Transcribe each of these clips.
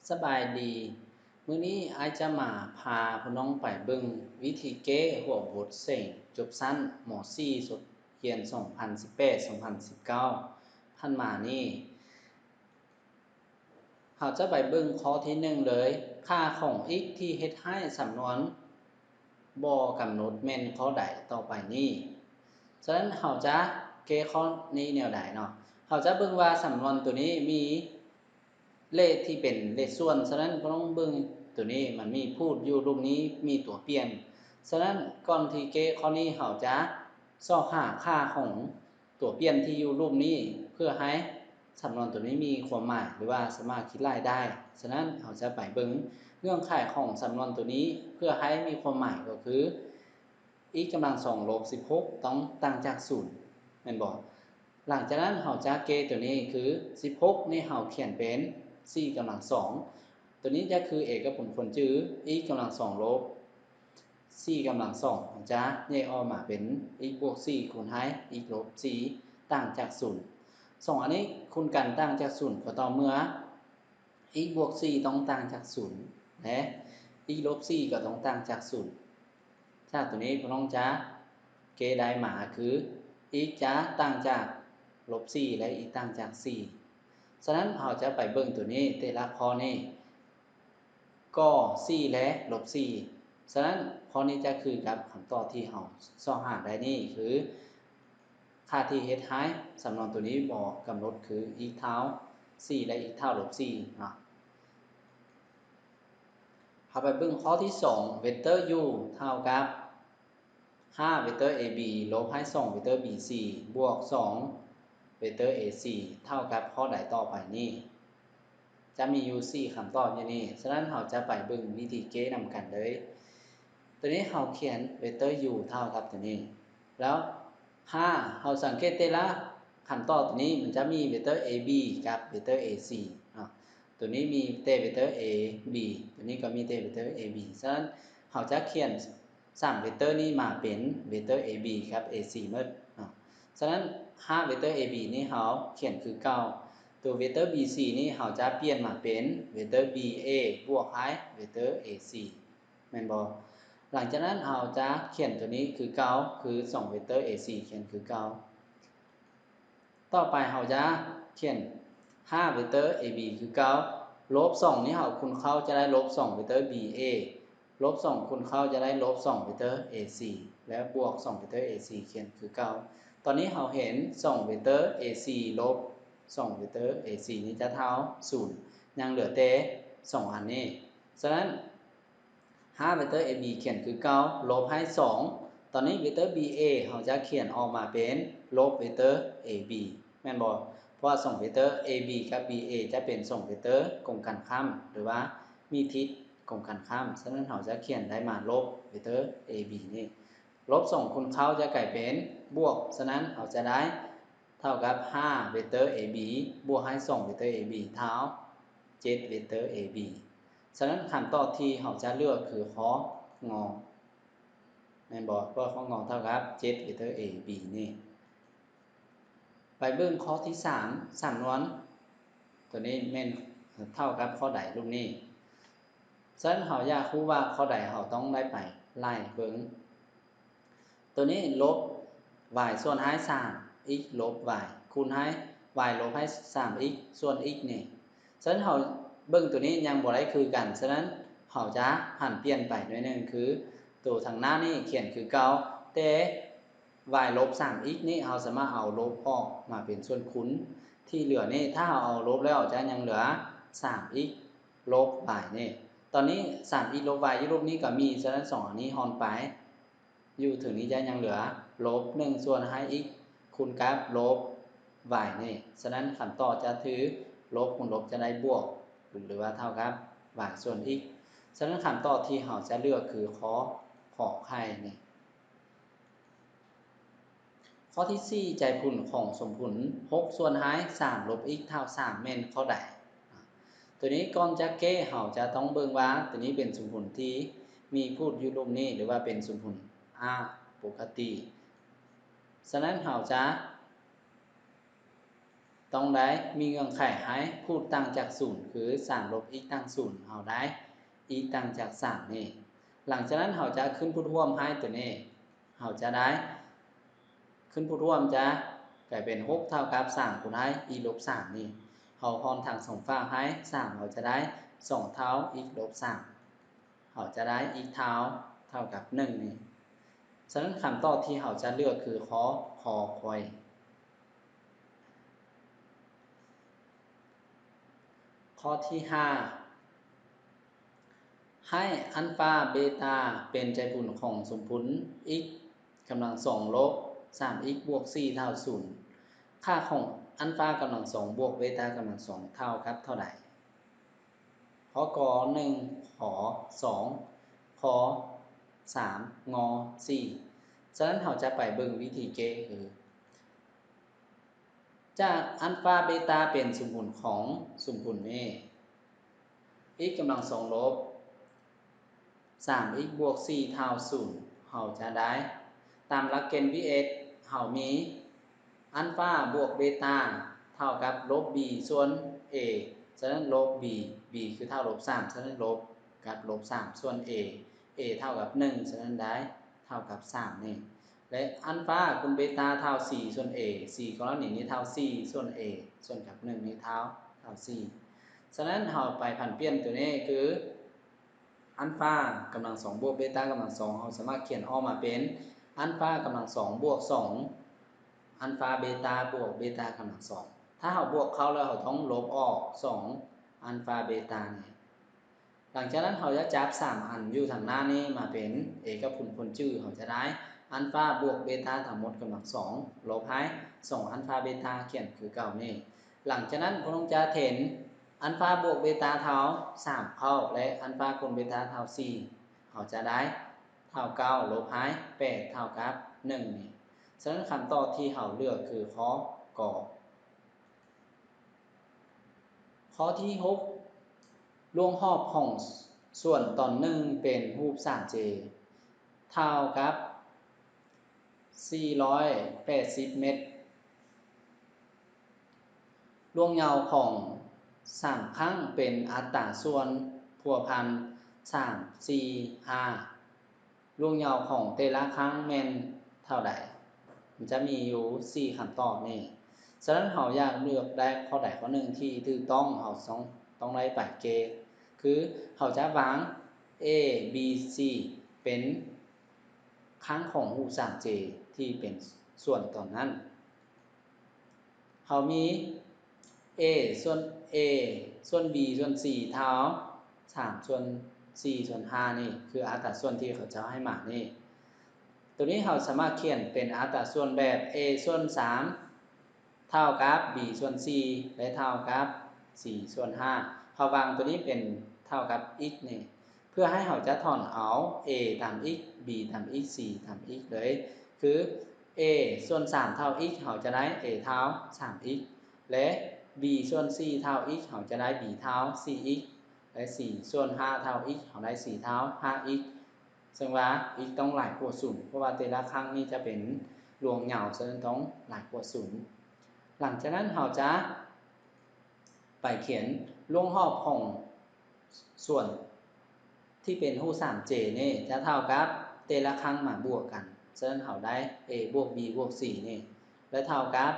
ສະບາຍດີ, ມື້ນີ້ອ້າຍຈະມາພາພວກນ້ອງໄປເບິ່ງວິທີແກ້ຫົວບົດເສັງຈົບຊັ້ນ ມໍສີ່ ສົກຮຽນສອງພັນສິບແປດ ສອງພັນສິບເກົ້າ ຜ່ານມານີ້. ເຮົາຈະໄປເບິ່ງຂໍ້ທີໜຶ່ງເລີຍ, ຄ່າຂອງ x ທີ່ເຮັດໃຫ້ສຳນວນບໍ່ກຳນົດແມ່ນຂໍ້ໃດຕໍ່ໄປນີ້. ສະນັ້ນເຮົາຈະແກ້ຂໍ້ນີ້ແນວໃດເນາະ? ເຮົາຈະເບິ່ງວ່າສຳນວນໂຕນີ້ມີ ເລກທີ່ເປັນເລກສ່ວນ, ສະນັ້ນພວກນ້ອງເບິ່ງໂຕນີ້ ມັນມີພູດຢູ່ຮູບນີ້ ມີຕົວປ່ຽນ. ສະນັ້ນກ່ອນທີ່ແກ້ຂໍ້ນີ້ ເຮົາຈະຊອກຫາຄ່າຂອງຕົວປ່ຽນທີ່ຢູ່ຮູບນີ້ ເພື່ອໃຫ້ສຳນວນໂຕນີ້ມີຄວາມໝາຍ ຫຼືວ່າສາມາດຄິດໄລ່ໄດ້. ສະນັ້ນເຮົາຈະໄປເບິ່ງເງື່ອນໄຂຂອງສຳນວນໂຕນີ້ ເພື່ອໃຫ້ມີຄວາມໝາຍກໍຄື x ກຳລັງສອງລົບສິບຫົກຕ້ອງຕ່າງຈາກສູນ ແມ່ນບໍ່? ຫຼັງຈາກນັ້ນເຮົາຈະແກ້ໂຕນີ້ຄື ສິບຫົກນີ້ເຮົາຂຽນເປັນສີ່ກຳລັງສອງ ໂຕນີ້ຈະຄືເອກະພົນຄູນຈື່ x ກຳລັງສອງລົບສີ່ກຳລັງສອງ ຈະແຍກອອກມາເປັນ x ບວກສີ່ຄູນໃຫ້ x ລົບສີ່ຕ່າງຈາກສູນ. ສອງອັນນີ້ຄູນກັນຕ່າງຈາກສູນ ກໍຕໍ່ເມື່ອ x ບວກສີ່ຕ້ອງຕ່າງຈາກສູນ ແລະ x ລົບສີ່ກໍຕ້ອງຕ່າງຈາກສູນ. ຈາກໂຕນີ້ພວກນ້ອງຈະແກ້ໄດ້ມາຄື x ຈະຕ່າງຈາກລົບສີ່ ແລະ x ຕ່າງຈາກສີ່. ສະນັ້ນເຮົາຈະໄປເບິ່ງໂຕນີ້ ແຕ່ລະຂໍ້ນີ້ ກໍສີ່ ແລະ ລົບສີ່. ສະນັ້ນຂໍ້ນີ້ຈະຄືກັບຄຳຕອບທີ່ເຮົາຊອກຫາໄດ້ນີ້ ຄື ຄ່າທີ່ເຮັດໃຫ້ສຳນວນໂຕນີ້ບໍ່ກຳນົດຄື x ເທົ່າສີ່ ແລະ x ເທົ່າລົບສີ່ເນາະ. ເຮົາໄປເບິ່ງຂໍ້ທີສອງ ເວັກເຕີ u ເທົ່າກັບຫ້າເວັກເຕີ ab ລົບໃຫ້ສອງເວັກເຕີ bc ບວກສອງເວັກເຕີ ac ເທົ່າກັບຂໍ້ໃດຕໍ່ໄປນີ້? ຈະມີຢູ່ສີ່ຄຳຕອບຢູ່ນີ້. ສະນັ້ນເຮົາຈະໄປເບິ່ງວິທີແກ້ນຳກັນເລີຍ. ໂຕນີ້ເຮົາຂຽນເວັກເຕີ u ເທົ່າກັບໂຕນີ້ ແລ້ວ ຫ້າ ເຮົາສັງເກດແຕ່ລະຄຳຕອບໂຕນີ້ ມັນຈະມີເວັກເຕີ ab ກັບເວັກເຕີ ac ເນາະ. ໂຕນີ້ມີແຕ່ເວັກເຕີ ab ໂຕນີ້ກໍມີແຕ່ເວັກເຕີ ab. ສະນັ້ນເຮົາຈະຂຽນສາມເວັກເຕີນີ້ມາເປັນເວັກເຕີ ab ກັບ ac ໝົດເນາະ. ສະນັ້ນຫ້າເວັກເຕີ ab ນີ້ເຮົາຂຽນຄືເກົ່າ. ໂຕເວັກເຕີ bc ນີ້ເຮົາຈະປ່ຽນມາເປັນເວັກເຕີ ba ບວກໃຫ້ເວັກເຕີ ac ແມ່ນບໍ່? ຫຼັງຈາກນັ້ນເຮົາຈະຂຽນໂຕນີ້ຄືເກົ່າ ຄືສອງເວັກເຕີ ac ຂຽນຄືເກົ່າ. ຕໍ່ໄປເຮົາຈະຂຽນຫ້າເວັກເຕີ ab ຄືເກົ່າ. ລົບສອງນີ້ເຮົາຄູນເຂົ້າຈະໄດ້ລົບສອງເວັກເຕີ ba ລົບສອງຄູນເຂົ້າຈະໄດ້ລົບສອງເວັກເຕີ ac ແລະ ບວກສອງເວັກເຕີ ac ຂຽນຄືເກົ່າ. ຕອນນີ້ເຮົາເຫັນສອງເວັກເຕີ ac ລົບສອງເວັກເຕີ ac ນີ້ຈະເທົ່າສູນ ຍັງເຫຼືອແຕ່ສອງອັນນີ້. ສະນັ້ນ ຫ້າເວັກເຕີ ab ຂຽນຄືເກົ່າ ລົບໃຫ້ສອງ. ຕອນນີ້ເວັກເຕີ ba ເຮົາຈະຂຽນອອກມາເປັນລົບເວັກເຕີ ab ແມ່ນບໍ່? ເພາະວ່າສອງເວັກເຕີ ab ກັບ ba ຈະເປັນສອງເວັກເຕີກົງກັນຂ້າມ ຫຼືວ່າມີທິດກົງກັນຂ້າມ. ສະນັ້ນເຮົາຈະຂຽນໄດ້ມາລົບເວັກເຕີ ab ນີ້. ລົບສອງຄູນເຂົ້າຈະກາຍເປັນບວກ. ສະນັ້ນເຮົາຈະໄດ້ເທົ່າກັບຫ້າເວັກເຕີ ab ບວກໃຫ້ສອງເວັກເຕີ ab ເທົ່າເຈັດເວັກເຕີ ab. ສະນັ້ນຄຳຕອບທີ່ເຮົາຈະເລືອກຄືຂໍ້ ງ ແມ່ນບໍ່? ເພາະວ່າຂໍ້ ງ ເທົ່າກັບເຈັດເວັກເຕີ ab ນີ້. ໄປເບິ່ງຂໍ້ທີສາມ ສຳນວນໂຕນີ້ແມ່ນເທົ່າກັບຂໍ້ໃດ? ຮູບນີ້. ສະນັ້ນເຮົາຢາກຮູ້ວ່າຂໍ້ໃດ ເຮົາຕ້ອງໄດ້ໄປໄລ່ເບິ່ງ. ໂຕນີ້ລົບ y ສ່ວນໃຫ້ສາມ x ລົບ y ຄູນໃຫ້ y ລົບໃຫ້ສາມ x ສ່ວນ x ນີ້. ສະນັ້ນເຮົາເບິ່ງໂຕນີ້ຍັງບໍ່ໄດ້ຄືກັນ. ສະນັ້ນເຮົາຈະຫັນປ່ຽນໄປໜ້ອຍໜຶ່ງ ຄືໂຕທາງໜ້ານີ້ຂຽນຄືເກົ່າ ແຕ່ y ລົບສາມ x ນີ້ເຮົາສາມາດເອົາລົບອອກມາເປັນສ່ວນຄູນ. ທີ່ເຫຼືອນີ້ ຖ້າເຮົາເອົາລົບແລ້ວຈະຍັງເຫຼືອສາມ x ລົບ y ນີ້. ຕອນນີ້ສາມ x ລົບ y ຢູ່ຮູບນີ້ກໍມີ. ສະນັ້ນສອງອັນນີ້ຮ່ອນໄປ ຢູ່ເທິງນີ້ຈະຍັງເຫຼືອລົບໜຶ່ງສ່ວນໃຫ້ x ຄູນກັບລົບ y ນີ້. ສະນັ້ນຄຳຕອບຈະຖືກລົບຄູນລົບຈະໄດ້ບວກ ຫຼືວ່າເທົ່າກັບ y ສ່ວນ x. ສະນັ້ນຄຳຕອບທີ່ເຮົາຈະເລືອກຄືຂໍ້ ຂໍໄຂ່ນີ້. ຂໍ້ທີສີ່ ໃຈຜົນຂອງສົມຜົນຫົກສ່ວນໃຫ້ສາມລົບ x ເທົ່າສາມແມ່ນຂໍ້ໃດ? ໂຕນີ້ກ່ອນຈະແກ້ ເຮົາຈະຕ້ອງເບິ່ງວ່າໂຕນີ້ເປັນສົມຜົນທີ່ມີພູດຢູ່ຮູບນີ້ ຫຼືວ່າເປັນສົມຜົນອະປົກກະຕິ. ສະນັ້ນເຮົາຈະ ຕ້ອງໄດ້ມີເງື່ອນໄຂໃຫ້ພູດຕ່າງຈາກສູນ ຄືສາມລົບອີກຕ່າງສູນ ເຮົາໄດ້ອີກຕ່າງຈາກສາມນີ້. ຫຼັງຈາກນັ້ນເຮົາຈະຂຶ້ນພູດຮ່ວມໃຫ້ຕົວນີ້ ເຮົາຈະໄດ້ ຂຶ້ນພູດຮ່ວມຈະກາຍເປັນຫົກເທົ່າກັບສາມຄູນໃຫ້ອີກລົບສາມນີ້ ເຮົາຮ່ອນທັງສອງຟາກໃຫ້ສາມ ເຮົາຈະໄດ້ສອງເທົ່າອີກລົບສາມ ເຮົາຈະໄດ້ອີກເທົ່າ ເທົ່າກັບໜຶ່ງນີ້. ສະນັ້ນຄຳຕອບທີ່ເຮົາຈະເລືອກຄືຂໍ້ ຄ ຄວາຍ. ຂໍ້ທີຫ້າ ໃຫ້ອັນຟາເບຕາເປັນໃຈບຸນຂອງສົມຜົນອີກກຳລັງສອງລົບສາມອີກບວກສີ່ເທົ່າສູນ ຄ່າຂອງອັນຟາກຳລັງສອງບວກເບຕາກຳລັງສອງເທົ່າກັບເທົ່າໃດ? ຂໍ້ ກ ໜຶ່ງ, ຂ ສອງ, ຄ ສາມ, ງ ສີ່. ສະນັ້ນເຮົາຈະໄປເບິ່ງວິທີແກ້ຄື ຈາກອັນຟາເບຕາເປັນສົມຜົນຂອງສົມຜົນ A ອີກກຳລັງສອງລົບສາມ x ບວກສີ່ເທົ່າສູນ ເຮົາຈະໄດ້ ຕາມຫຼັກເກນ B S ເຮົາມີອັນຟາບວກເບຕາເທົ່າກັບລົບ b ສ່ວນ a ສະນັ້ນລົບ b, b ຄືເທົ່າລົບສາມ ສະນັ້ນລົບກັບລົບສາມ ສ່ວນ a, a ເທົ່າກັບໜຶ່ງ ສະນັ້ນໄດ້ເທົ່າກັບສາມນີ້ ແລະ ອັນຟາຄູນເບຕາເທົ່າ c ສ່ວນ a, c ກໍລະນີນີ້ເທົ່າ c ສ່ວນ a ສ່ວນກັບໜຶ່ງນີ້ເທົ່າ ເທົ່າ c. ສະນັ້ນເຮົາໄປຜັນປ່ຽນຕົວນີ້ຄື ອັນຟາກຳລັງສອງບວກເບຕາກຳລັງສອງ ເຮົາສາມາດຂຽນອອກມາເປັນອັນຟາກຳລັງສອງບວກສອງອັນຟາເບຕາບວກເບຕາກຳລັງສອງ. ຖ້າເຮົາບວກເຂົ້າແລ້ວ ເຮົາຕ້ອງລົບອອກສອງອັນຟາເບຕານີ້. ຫຼັງຈາກນັ້ນເຮົາຈະຈັບສາມອັນຢູ່ທາງໜ້ານີ້ມາເປັນເອກະພົນຜົນຈື່ ເຮົາຈະໄດ້ອັນຟາບວກເບຕາທັງໝົດກຳລັງສອງ ລົບໃຫ້ສອງອັນຟາເບຕາ ຂຽນຄືເກົ່ານີ້. ຫຼັງຈາກນັ້ນພວກນ້ອງຈະເຫັນອັນຟາບວກເບຕາເທົ່າສາມເຂົ້າ ແລະ ອັນຟາຄູນເບຕາເທົ່າສີ່ ເຮົາຈະໄດ້ເທົ່າເກົ້າ ລົບໃຫ້ແປດເທົ່າກັບໜຶ່ງນີ້. ສະນັ້ນຄຳຕອບທີ່ເຮົາເລືອກຄືຂໍ້ ກ. ຂໍ້ທີຫົກ ລວງຮອບຂອງສ່ວນຕອນໜຶ່ງເປັນຮູບສາມເຈ ເທົ່າກັບສີ່ຮ້ອຍແປດສິບເມັດ. ລວງຍາວຂອງສາມຄັ້ງເປັນອັດຕາສ່ວນພົວພັນສາມ ສີ່ ຫ້າ. ລວງຍາວຂອງແຕ່ລະຄັ້ງແມ່ນເທົ່າໃດ? ມັນຈະມີຢູ່ສີ່ຄຳຕອບນີ້. ສະນັ້ນເຮົາຢາກເລືອກໄດ້ຂໍ້ໃດຂໍ້ໜຶ່ງທີ່ຖືກຕ້ອງ ເຮົາຕ້ອງ ຕ້ອງໄດ້ໄປແກ້ ຄືເຮົາຈະວາງ A B C ເປັນຄັ້ງຂອງຮູບສາມເຈ ທີ່ເປັນສ່ວນຕອນນັ້ນ. ເຮົາມີ A ສ່ວນ A ສ່ວນ B ສ່ວນ C ເທົ່າສາມສ່ວນສີ່ສ່ວນຫ້ານີ້ ຄືອັດຕາສ່ວນທີ່ເຂົາເຈົ້າໃຫ້ມານີ້. ໂຕນີ້ເຮົາສາມາດຂຽນເປັນອັດຕາສ່ວນແບບ A ສ່ວນສາມ ເທົ່າກັບ B ສ່ວນສີ່ ແລະ ເທົ່າກັບ C ສ່ວນຫ້າ. ເຮົາວາງໂຕນີ້ເປັນເທົ່າກັບ x ນີ້ ເພື່ອໃຫ້ເຮົາຈະຖອນເອົາ A ຕາມ x, B ຕາມ x, C ຕາມ x ເລີຍ ຄື A ສ່ວນສາມເທົ່າ x ເຮົາຈະໄດ້ A ເທົ່າສາມ x ແລະ B ສ່ວນສີ່ເທົ່າ x ເຮົາຈະໄດ້ B ເທົ່າສີ່ x ແລະ C ສ່ວນຫ້າເທົ່າ x ເຮົາໄດ້ C ເທົ່າຫ້າ x ເຊິ່ງວ່າ x ຕ້ອງຫຼາຍກວ່າສູນ ເພາະວ່າແຕ່ລະຄັ້ງນີ້ຈະເປັນລວງຍາວ ສະນັ້ນຕ້ອງຫຼາຍກວ່າສູນ. ຫຼັງຈາກນັ້ນເຮົາຈະ ໄປຂຽນລວງຮອບຂອງສ່ວນທີ່ເປັນຮູບສາມເຈນີ້ ຈະເທົ່າກັບແຕ່ລະຄັ້ງມາບວກກັນ. ສະນັ້ນເຮົາໄດ້ A ບວກ B ບວກ C ນີ້ ແລະ ເທົ່າກັບ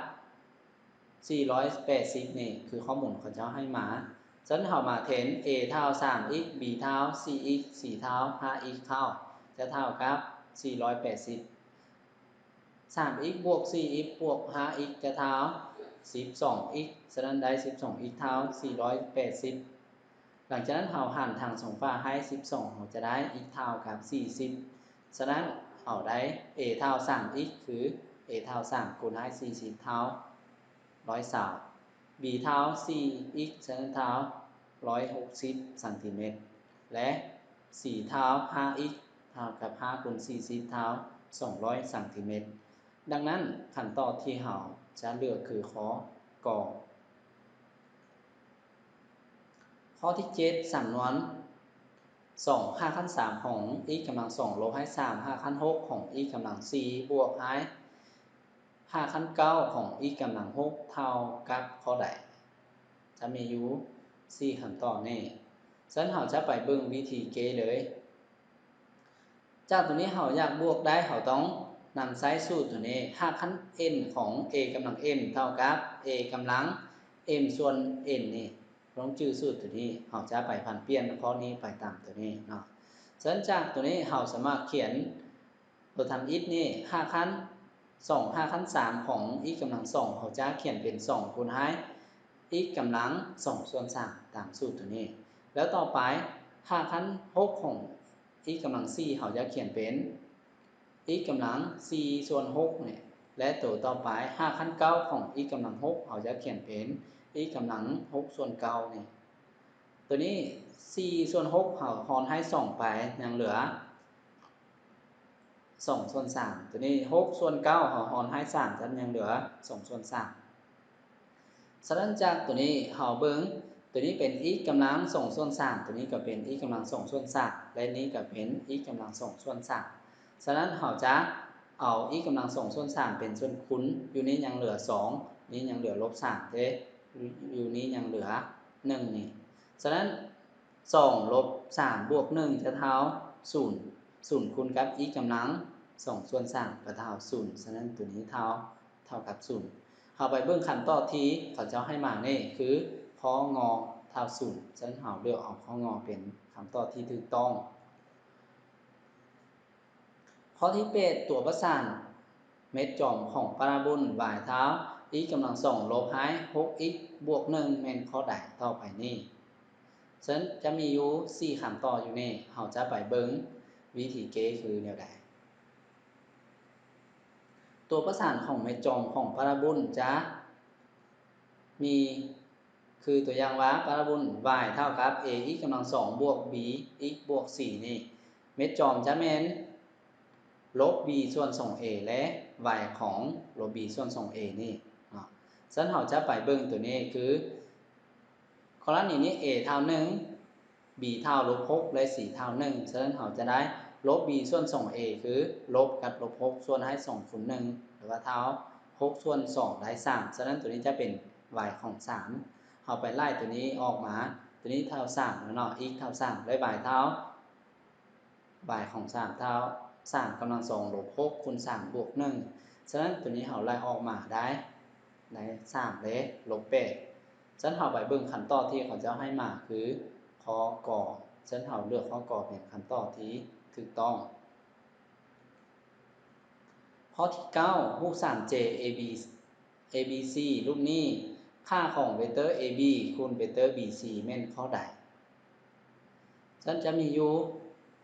ສີ່ຮ້ອຍແປດສິບນີ້ ຄືຂໍ້ມູນເຂົາເຈົ້າໃຫ້ມາ. ສະນັ້ນເຮົາມາແທນ A ເທົ່າສາມ x, B ເທົ່າສີ່ x, C ເທົ່າຫ້າ x ເຂົ້າ ຈະເທົ່າກັບສີ່ຮ້ອຍແປດສິບ. ສາມ x ບວກສີ່ x ບວກຫ້າ x ຈະເທົ່າສິບສອງ x ສະນັ້ນໄດ້ສິບສອງ x ເທົ່າສີ່ຮ້ອຍແປດສິບ. ຫຼັງຈາກນັ້ນເຮົາຫານທັງສອງຝາໃຫ້ສິບສອງ ເຮົາຈະໄດ້ x ເທົ່າກັບສີ່ສິບ. ສະນັ້ນເຮົາໄດ້ A ເທົ່າສາມ x ຄື A ເທົ່າສາມຄູນໃຫ້ສີ່ສິບເທົ່າຮ້ອຍຊາວ B ເທົ່າສີ່ x ສະນັ້ນເທົ່າຮ້ອຍຫົກສິບຊັງຕີແມັດ ແລະ C ເທົ່າຫ້າ x ເທົ່າກັບຫ້າຄູນສີ່ສິບເທົ່າສອງຮ້ອຍຊັງຕີແມັດ. ດັ່ງນັ້ນ ຄຳຕອບທີ່ເຮົາຈະເລືອກຄືຂໍ້ ກ. ຂໍ້ທີເຈັດ ສຳນວນ ສອງຮາກຂັ້ນສາມຂອງ x ກຳລັງສອງ ລົບໃຫ້ສາມຮາກຂັ້ນຫົກຂອງ x ກຳລັງສີ່ ບວກໃຫ້ ຮາກຂັ້ນເກົ້າຂອງ x ກຳລັງຫົກເທົ່າກັບຂໍ້ໃດ? ຈະມີຢູ່ສີ່ຄຳຕອບນີ້. ສະນັ້ນເຮົາຈະໄປເບິ່ງວິທີແກ້ເລີຍ. ຈາກໂຕນີ້ເຮົາຢາກບວກໄດ້ ເຮົາຕ້ອງນຳໃຊ້ສູດໂຕນີ້ ຮາກຂັ້ນ n ຂອງ a ກຳລັງ m ເທົ່າກັບ a ກຳລັງ m ສ່ວນ n ນີ້. ຕ້ອງຈື່ສູດໂຕນີ້ ເຮົາຈະໄປຜັນປ່ຽນຂໍ້ນີ້ໄປຕາມໂຕນີ້ເນາະ. ສະນັ້ນຈາກໂຕນີ້ເຮົາສາມາດຂຽນ ໂຕທຳອິດນີ້ ຮາກຂັ້ນສອງ ຮາກຂັ້ນສາມຂອງ x ກຳລັງສອງ ເຮົາຈະຂຽນເປັນສອງຄູນໃຫ້ x ກຳລັງສອງສ່ວນສາມ ຕາມສູດໂຕນີ້. ແລ້ວຕໍ່ໄປ ຮາກຂັ້ນຫົກຂອງ x ກຳລັງສີ່ ເຮົາຈະຂຽນເປັນ x ກຳລັງສີ່ສ່ວນຫົກນີ້ ແລະ ໂຕຕໍ່ໄປ ຮາກຂັ້ນເກົ້າຂອງ x ກຳລັງຫົກ ເຮົາຈະຂຽນເປັນ x ກຳລັງຫົກສ່ວນເກົ້ານີ້. ໂຕນີ້ສີ່ສ່ວນຫົກ ເຮົາຮອນໃຫ້ສອງໄປ ຍັງເຫຼືອ ສອງສ່ວນສາມ. ໂຕນີ້ຫົກສ່ວນເກົ້າ ເຮົາຮອນໃຫ້ສາມ ຈະຍັງເຫຼືອສອງສ່ວນສາມ. ສະນັ້ນຈາກໂຕນີ້ເຮົາເບິ່ງ ໂຕນີ້ເປັນ x ກຳລັງສອງສ່ວນສາມ ໂຕນີ້ກໍເປັນ x ກຳລັງສອງສ່ວນສາມ ແລະ ນີ້ກໍເປັນ x ກຳລັງສອງສ່ວນສາມ. ສະນັ້ນເຮົາຈະເອົາ x ກຳລັງສອງສ່ວນສາມເປັນສ່ວນຄູນ ຢູ່ນີ້ຍັງເຫຼືອສອງ ນີ້ຍັງເຫຼືອລົບສາມເດ້ ຢູ່ນີ້ຍັງເຫຼືອໜຶ່ງນີ້. ສະນັ້ນ ສອງລົບສາມບວກໜຶ່ງຈະເທົ່າສູນ ສູນຄູນກັບ x ກຳລັງສອງສ່ວນສາມກໍເທົ່າສູນ. ສະນັ້ນໂຕນີ້ເທົ່າ ເທົ່າກັບສູນ. ເຮົາໄປເບິ່ງຄຳຕອບທີ່ເຂົາເຈົ້າໃຫ້ມານີ້ຄືຂໍ້ ງ ເທົ່າສູນ. ສະນັ້ນເຮົາເລືອກເອົາຂໍ້ ງ ເປັນຄຳຕອບທີ່ຖືກຕ້ອງ. ຂໍ້ທີແປດ ຕົວປະສານເມັດຈອມຂອງປາຣາໂບນ y ເທົ່າ x ກຳລັງສອງລົບໃຫ້ຫົກ x ບວກໜຶ່ງ ແມ່ນຂໍ້ໃດຕໍ່ໄປນີ້? ເຊິ່ງຈະມີຢູ່ສີ່ຄຳຕອບຢູ່ນີ້ ເຮົາຈະໄປເບິ່ງວິທີແກ້ຄືແນວໃດ. ຕົວປະສານຂອງເມັດຈອມຂອງປາຣາໂບນຈະມີ ຄືຕົວຢ່າງວ່າ ປາຣາໂບນ y ເທົ່າກັບ a x ກຳລັງສອງບວກ b x ບວກ c ນີ້ ເມັດຈອມຈະແມ່ນລົບ b ສ່ວນສອງ a ແລະ y ຂອງລົບ b ສ່ວນສອງ a ນີ້ເນາະ. ສະນັ້ນເຮົາຈະໄປເບິ່ງຕົວນີ້ຄື ກໍລະນີນີ້ a ເທົ່າໜຶ່ງ b ເທົ່າລົບຫົກ ແລະ c ເທົ່າໜຶ່ງ. ສະນັ້ນເຮົາຈະໄດ້ລົບ b ສ່ວນສອງ a ຄືລົບກັບລົບຫົກ ສ່ວນໃຫ້ສອງຄູນໜຶ່ງ ຫຼືວ່າເທົ່າຫົກສ່ວນສອງ ໄດ້ສາມ. ສະນັ້ນຕົວນີ້ຈະເປັນ y ຂອງສາມ. ເຮົາໄປໄລ່ຕົວນີ້ອອກມາ ຕົວນີ້ເທົ່າສາມແລ້ວເນາະ x ເທົ່າສາມ ແລະ y ເທົ່າ y ຂອງສາມເທົ່າສາມກຳລັງສອງລົບຫົກຄູນສາມບວກໜຶ່ງ. ສະນັ້ນຕົວນີ້ເຮົາໄລ່ອອກມາໄດ້ ໄດ້ສາມ ແລະ ລົບແປດ. ສະນັ້ນເຮົາໄປເບິ່ງຄຳຕອບທີ່ເຂົາເຈົ້າໃຫ້ມາຄືຂໍ້ ກ. ສະນັ້ນເຮົາເລືອກຂໍ້ ກ ເປັນຄຳຕອບທີ່ຖືກຕ້ອງ. ຂໍ້ທີເກົ້າ ຮູບສາມເຈ ເອບີ ເອບີຊີ ຮູບນີ້ ຄ່າຂອງເວກເຕີ ເອບີ ຄູນເວກເຕີ ບີຊີ ແມ່ນຂໍ້ໃດ? ສະນັ້ນຈະມີຢູ່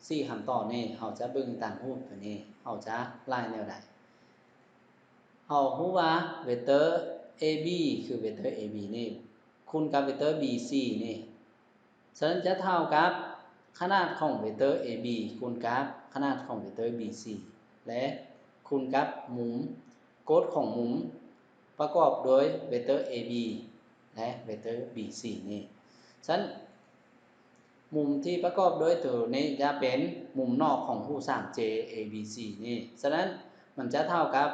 ສີ່ຄຳຕອບນີ້ ເຮົາຈະເບິ່ງຕາມຮູບຕົວນີ້ ເຮົາຈະໄລ່ແນວໃດ? ເຮົາຮູ້ວ່າເວກເຕີ ເອບີ ຄືເວກເຕີ ເອບີ ນີ້ ຄູນກັບເວກເຕີ ບີຊີ ນີ້ ສະນັ້ນຈະເທົ່າກັບຂະໜາດຂອງເວກເຕີ ເອບີ ຄູນກັບຂະໜາດຂອງເວກເຕີ ບີຊີ ແລະ ຄູນກັບມຸມ ກົດຂອງມຸມປະກອບໂດຍເວກເຕີ ເອບີ ແລະ ເວກເຕີ ບີຊີ ນີ້. ສະນັ້ນ ມຸມທີ່ປະກອບໂດຍໂຕນີ້ຈະເປັນມຸມນອກຂອງຮູບສາມເຈ ເອບີຊີ ນີ້. ສະນັ້ນມັນຈະເທົ່າກັບ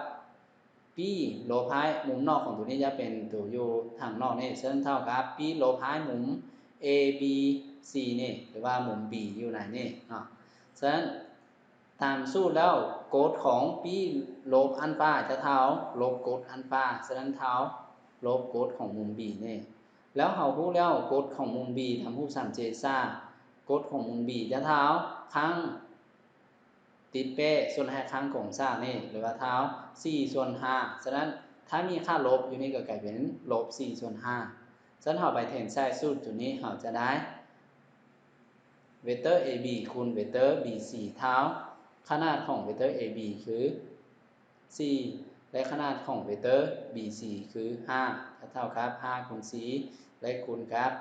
ປີ ລົບໃຫ້ມຸມນອກຂອງໂຕນີ້ຈະເປັນໂຕຢູ່ທາງນອກນີ້ ເຊິ່ງເທົ່າກັບ ປີ ລົບໃຫ້ມຸມ ເອບີຊີ ນີ້ ຫຼືວ່າມຸມ B ຢູ່ໃນນີ້ເນາະ. ສະນັ້ນຕາມສູດແລ້ວ ກົດຂອງ ປີ ລົບອັນຟາ ຈະເທົ່າລົບກົດອັນຟາ ສະນັ້ນເທົ່າລົບກົດຂອງມຸມ B ນີ້. ແລ້ວເຮົາຮູ້ແລ້ວກົດຂອງມຸມ B ຕາມຮູບສາມເຈສາ ກົດຂອງມຸມ B ຈະເທົ່າຄັ້ງ ຕິດແປສ່ວນໃຫ້ຄັ້ງຂອງສານີ້ ຫຼືວ່າເທົ່າສີ່ສ່ວນຫ້າ. ສະນັ້ນ ຖ້າມີຄ່າລົບຢູ່ນີ້ກໍກາຍເປັນລົບສີ່ສ່ວນຫ້າ. ສະນັ້ນ ເຮົາໄປແທນໃສ່ສູດຕົວນີ້ ເຮົາຈະໄດ້ ເວກເຕີ ເອບີ ຄູນ ເວກເຕີ ບີຊີ ເທົ່າ ຂະໜາດຂອງເວກເຕີ ເອບີ ຄືສີ່ ແລະ ຂະໜາດຂອງເວກເຕີ ບີຊີ ຄືຫ້າ ຈະເທົ່າກັບຫ້າຄູນສີ່ ແລະ ຄູນກັບ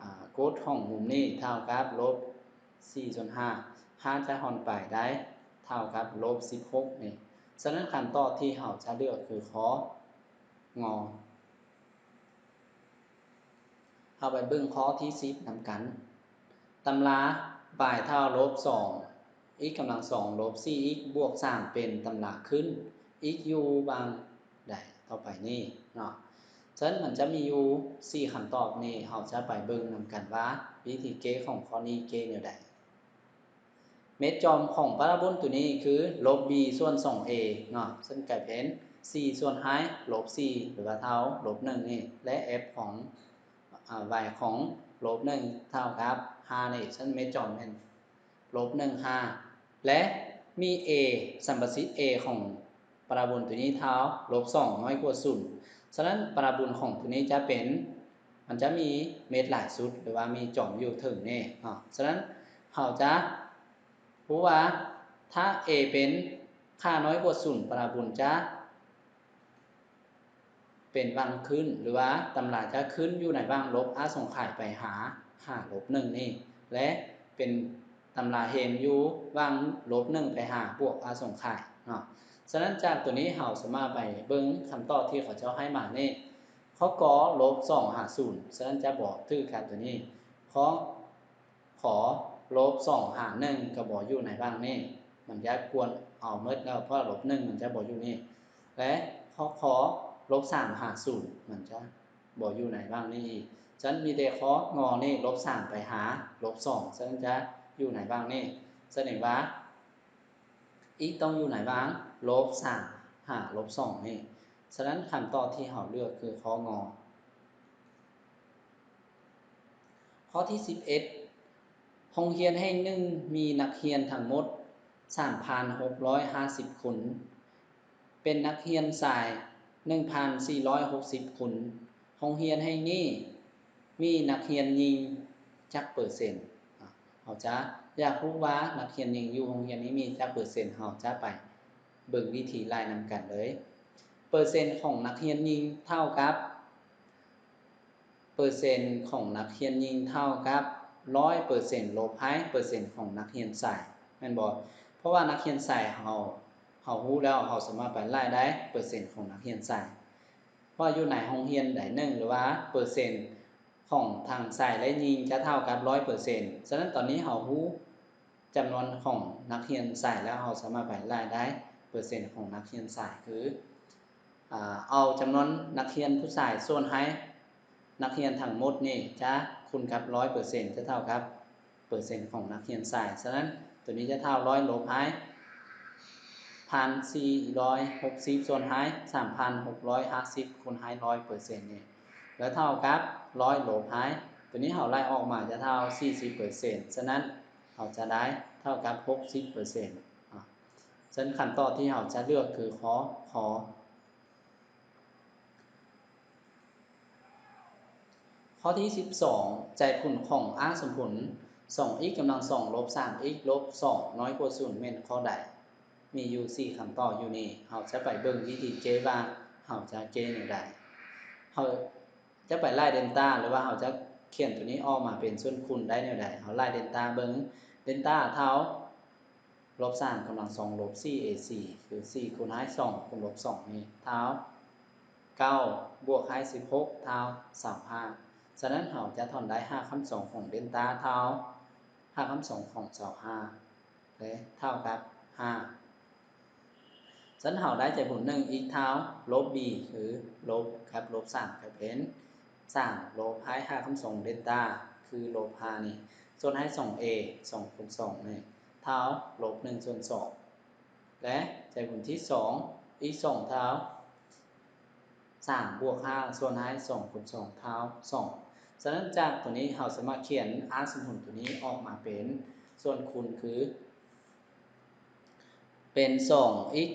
ອາ ກົດຂອງມຸມນີ້ເທົ່າກັບລົບສີ່ສ່ວນຫ້າ ຫ້າຈະຮ່ອນໄປໄດ້ເທົ່າກັບລົບສິບຫົກນີ້. ສະນັ້ນຄຳຕອບທີ່ເຮົາຈະເລືອກຄືຂໍ້ ງ. ເຮົາໄປເບິ່ງຂໍ້ທີສິບນຳກັນ. ຕຳລາ y ເທົ່າລົບສອງ x ກຳລັງສອງ ລົບສີ່ x ບວກສາມ ເປັນຕຳລາຂຶ້ນ ອີກຢູ່ຫວ່າງໃດຕໍ່ໄປນີ້ເນາະ. ສະນັ້ນມັນຈະມີຢູ່ສີ່ຄຳຕອບນີ້ ເຮົາຈະໄປເບິ່ງນຳກັນວ່າວິທີແກ້ຂອງຂໍ້ນີ້ແກ້ແນວໃດ. ເມັດຈອມຂອງປາຣາໂບນຕົວນີ້ຄືລົບ b ສ່ວນສອງ a ເນາະ, ເຊິ່ງກາຍເປັນສີ່ສ່ວນທ້າຍລົບສີ່ ຫຼືວ່າເທົ່າລົບໜຶ່ງນີ້ ແລະ f ຂອງ ອາ y ຂອງລົບໜຶ່ງເທົ່າກັບຫ້ານີ້, ເຊິ່ງເມັດຈອມແມ່ນລົບໜຶ່ງ ຫ້າ ແລະ ມີ a ສຳປະສິດ a ຂອງປາຣາໂບນຕົວນີ້ເທົ່າລົບສອງ ນ້ອຍກວ່າສູນ. ສະນັ້ນປາຣາໂບນຂອງຕົວນີ້ຈະເປັນ ມັນຈະມີເມັດຫຼາຍຊຸດ ຫຼືວ່າມີຈອມຢູ່ເທິງນີ້ເນາະ. ສະນັ້ນເຮົາຈະຮູ້ວ່າຖ້າ a ເປັນຄ່ານ້ອຍກວ່າສູນ ປາຣາໂບນຈະເປັນຫວ່າງຂຶ້ນ ຫຼືວ່າຕຳລາຈະຂຶ້ນຢູ່ໃນຫວ່າງລົບອະສົງໄຂໄປຫາ ຫາລົບໜຶ່ງນີ້ ແລະ ເປັນຕຳລາເຫັນຢູ່ຫວ່າງລົບໜຶ່ງໄປຫາບວກອະສົງໄຂເນາະ. ສະນັ້ນຈາກຕົວນີ້ເຮົາສາມາດໄປເບິ່ງຄຳຕອບທີ່ເຂົາເຈົ້າໃຫ້ມານີ້ ຂໍ້ ກ ລົບສອງຫາສູນ ສະນັ້ນຈະບໍ່ຖືກກັບຕົວນີ້. ຂໍ້ ຂ ລົບສອງຫາໜຶ່ງ ກໍບໍ່ຢູ່ໃນຫວ່າງນີ້, ມັນຈະກວນເອົາໝົດແລ້ວ ເພາະວ່າລົບໜຶ່ງມັນຈະບໍ່ຢູ່ນີ້ ແລະ ຂໍ້ ຂ ລົບສາມຫາສູນ ມັນຈະບໍ່ຢູ່ໃນຫວ່າງນີ້ອີກ. ສະນັ້ນມີແຕ່ຂໍ້ ງ ນີ້ ລົບສາມໄປຫາລົບສອງ ສະນັ້ນຈະຢູ່ໃນຫວ່າງນີ້. ສະແດງວ່າ x ຕ້ອງຢູ່ໃນຫວ່າງລົບສາມຫາລົບສອງນີ້. ສະນັ້ນຄຳຕອບທີ່ເຮົາເລືອກຄືຂໍ້ ງ. ຂໍ້ທີສິບເອັດ ໂຮງຮຽນແຫ່ງໜຶ່ງມີນັກຮຽນທັງໝົດສາມພັນຫົກຮ້ອຍຫ້າສິບຄົນ, ເປັນນັກຮຽນຊາຍໜຶ່ງພັນສີ່ຮ້ອຍຫົກສິບຄົນ. ໂຮງຮຽນແຫ່ງນີ້ມີນັກຮຽນຍິງຈັກເປີເຊັນ? ເຮົາຈະຢາກຮູ້ວ່ານັກຮຽນຍິງຢູ່ໂຮງຮຽນນີ້ມີຈັກເປີເຊັນ, ເຮົາຈະໄປເບິ່ງວິທີໄລ່ນຳກັນເລີຍ. ເປີເຊັນຂອງນັກຮຽນຍິງເທົ່າກັບ ເປີເຊັນຂອງນັກຮຽນຍິງເທົ່າກັບຮ້ອຍເປີເຊັນ ລົບໃຫ້ເປີເຊັນຂອງນັກຮຽນຊາຍ ແມ່ນບໍ່? ເພາະວ່ານັກຮຽນຊາຍເຮົາ ເຮົາຮູ້ແລ້ວ ເຮົາສາມາດໄປໄລ່ໄດ້ເປີເຊັນຂອງນັກຮຽນຊາຍ ວ່າຢູ່ໃນໂຮງຮຽນໃດໜຶ່ງ ຫຼືວ່າເປີເຊັນຂອງທັງຊາຍ ແລະ ຍິງຈະເທົ່າກັບຮ້ອຍເປີເຊັນ. ສະນັ້ນຕອນນີ້ເຮົາຮູ້ຈຳນວນຂອງນັກຮຽນຊາຍແລ້ວ ເຮົາສາມາດໄປໄລ່ໄດ້ເປີເຊັນຂອງນັກຮຽນຊາຍ ຄື ອາ ເອົາຈຳນວນນັກຮຽນຜູ້ຊາຍສ່ວນໃຫ້ນັກຮຽນທັງໝົດນີ້ຈະຄູນກັບຮ້ອຍເປີເຊັນ ຈະເທົ່າກັບເປີເຊັນຂອງນັກຮຽນຊາຍ. ສະນັ້ນ ໂຕນີ້ຈະເທົ່າຮ້ອຍລົບໃຫ້ພັນສີ່ຮ້ອຍຫົກສິບ ສ່ວນໃຫ້ສາມພັນຫົກຮ້ອຍຫ້າສິບ ຄູນໃຫ້ຮ້ອຍເປີເຊັນນີ້ ແລ້ວເທົ່າກັບຮ້ອຍລົບໃຫ້ ໂຕນີ້ເຮົາໄລ່ອອກມາຈະເທົ່າສີ່ສິບເປີເຊັນ. ສະນັ້ນ ເຮົາຈະໄດ້ເທົ່າກັບຫົກສິບເປີເຊັນ. ສະນັ້ນຄຳຕອບທີ່ເຮົາຈະເລືອກຄືຂໍ້ ຂ. ຂໍ້ທີສິບສອງ ໃຈຜົນຂອງອະສົມຜົນ ສອງ x ກຳລັງສອງ ລົບ ສາມ x ລົບສອງ ນ້ອຍກວ່າສູນ ແມ່ນຂໍ້ໃດ? ມີຢູ່ສີ່ຄຳຕອບຢູ່ນີ້ ເຮົາຈະໄປເບິ່ງວິທີແກ້ວ່າເຮົາຈະແກ້ແນວໃດ. ເຮົາຈະໄປໄລ່ເດນຕາ ຫຼືວ່າເຮົາຈະຂຽນໂຕນີ້ອອກມາເປັນສ່ວນຄູນໄດ້ແນວໃດ? ເຮົາໄລ່ເດນຕາເບິ່ງ ເດນຕາເທົ່າ ລົບສາມກຳລັງສອງ ລົບສີ່ a c ຄືສີ່ຄູນໃຫ້ສອງຄູນລົບສອງນີ້ ເທົ່າເກົ້າ ບວກໃຫ້ສິບຫົກ ເທົ່າຊາວຫ້າ. ສະນັ້ນເຮົາຈະຖອນໄດ້ຮາກຂັ້ນສອງຂອງເດນຕາເທົ່າຮາກຂັ້ນສອງຂອງຊາວຫ້າ ແລະ ເທົ່າກັບຫ້າ. ສະນັ້ນເຮົາໄດ້ໃຈຜົນໜຶ່ງ x ເທົ່າລົບ b ຄືລົບກັບລົບສາມກາຍເປັນສາມ ລົບໃຫ້ຮາກຂັ້ນສອງເດນຕາ ຄືລົບຫ້ານີ້ ສ່ວນໃຫ້ສອງ a ສອງຄູນສອງນີ້ ເທົ່າລົບໜຶ່ງສ່ວນສອງ ແລະ ໃຈຜົນທີສອງ x ສອງເທົ່າສາມບວກຫ້າ ສ່ວນໃຫ້ສອງຄູນສອງເທົ່າສອງ. ສະນັ້ນຈາກໂຕນີ້ເຮົາສາມາດຂຽນອະສົມຜົນໂຕນີ້ອອກມາເປັນສ່ວນຄູນຄື ເປັນສອງ x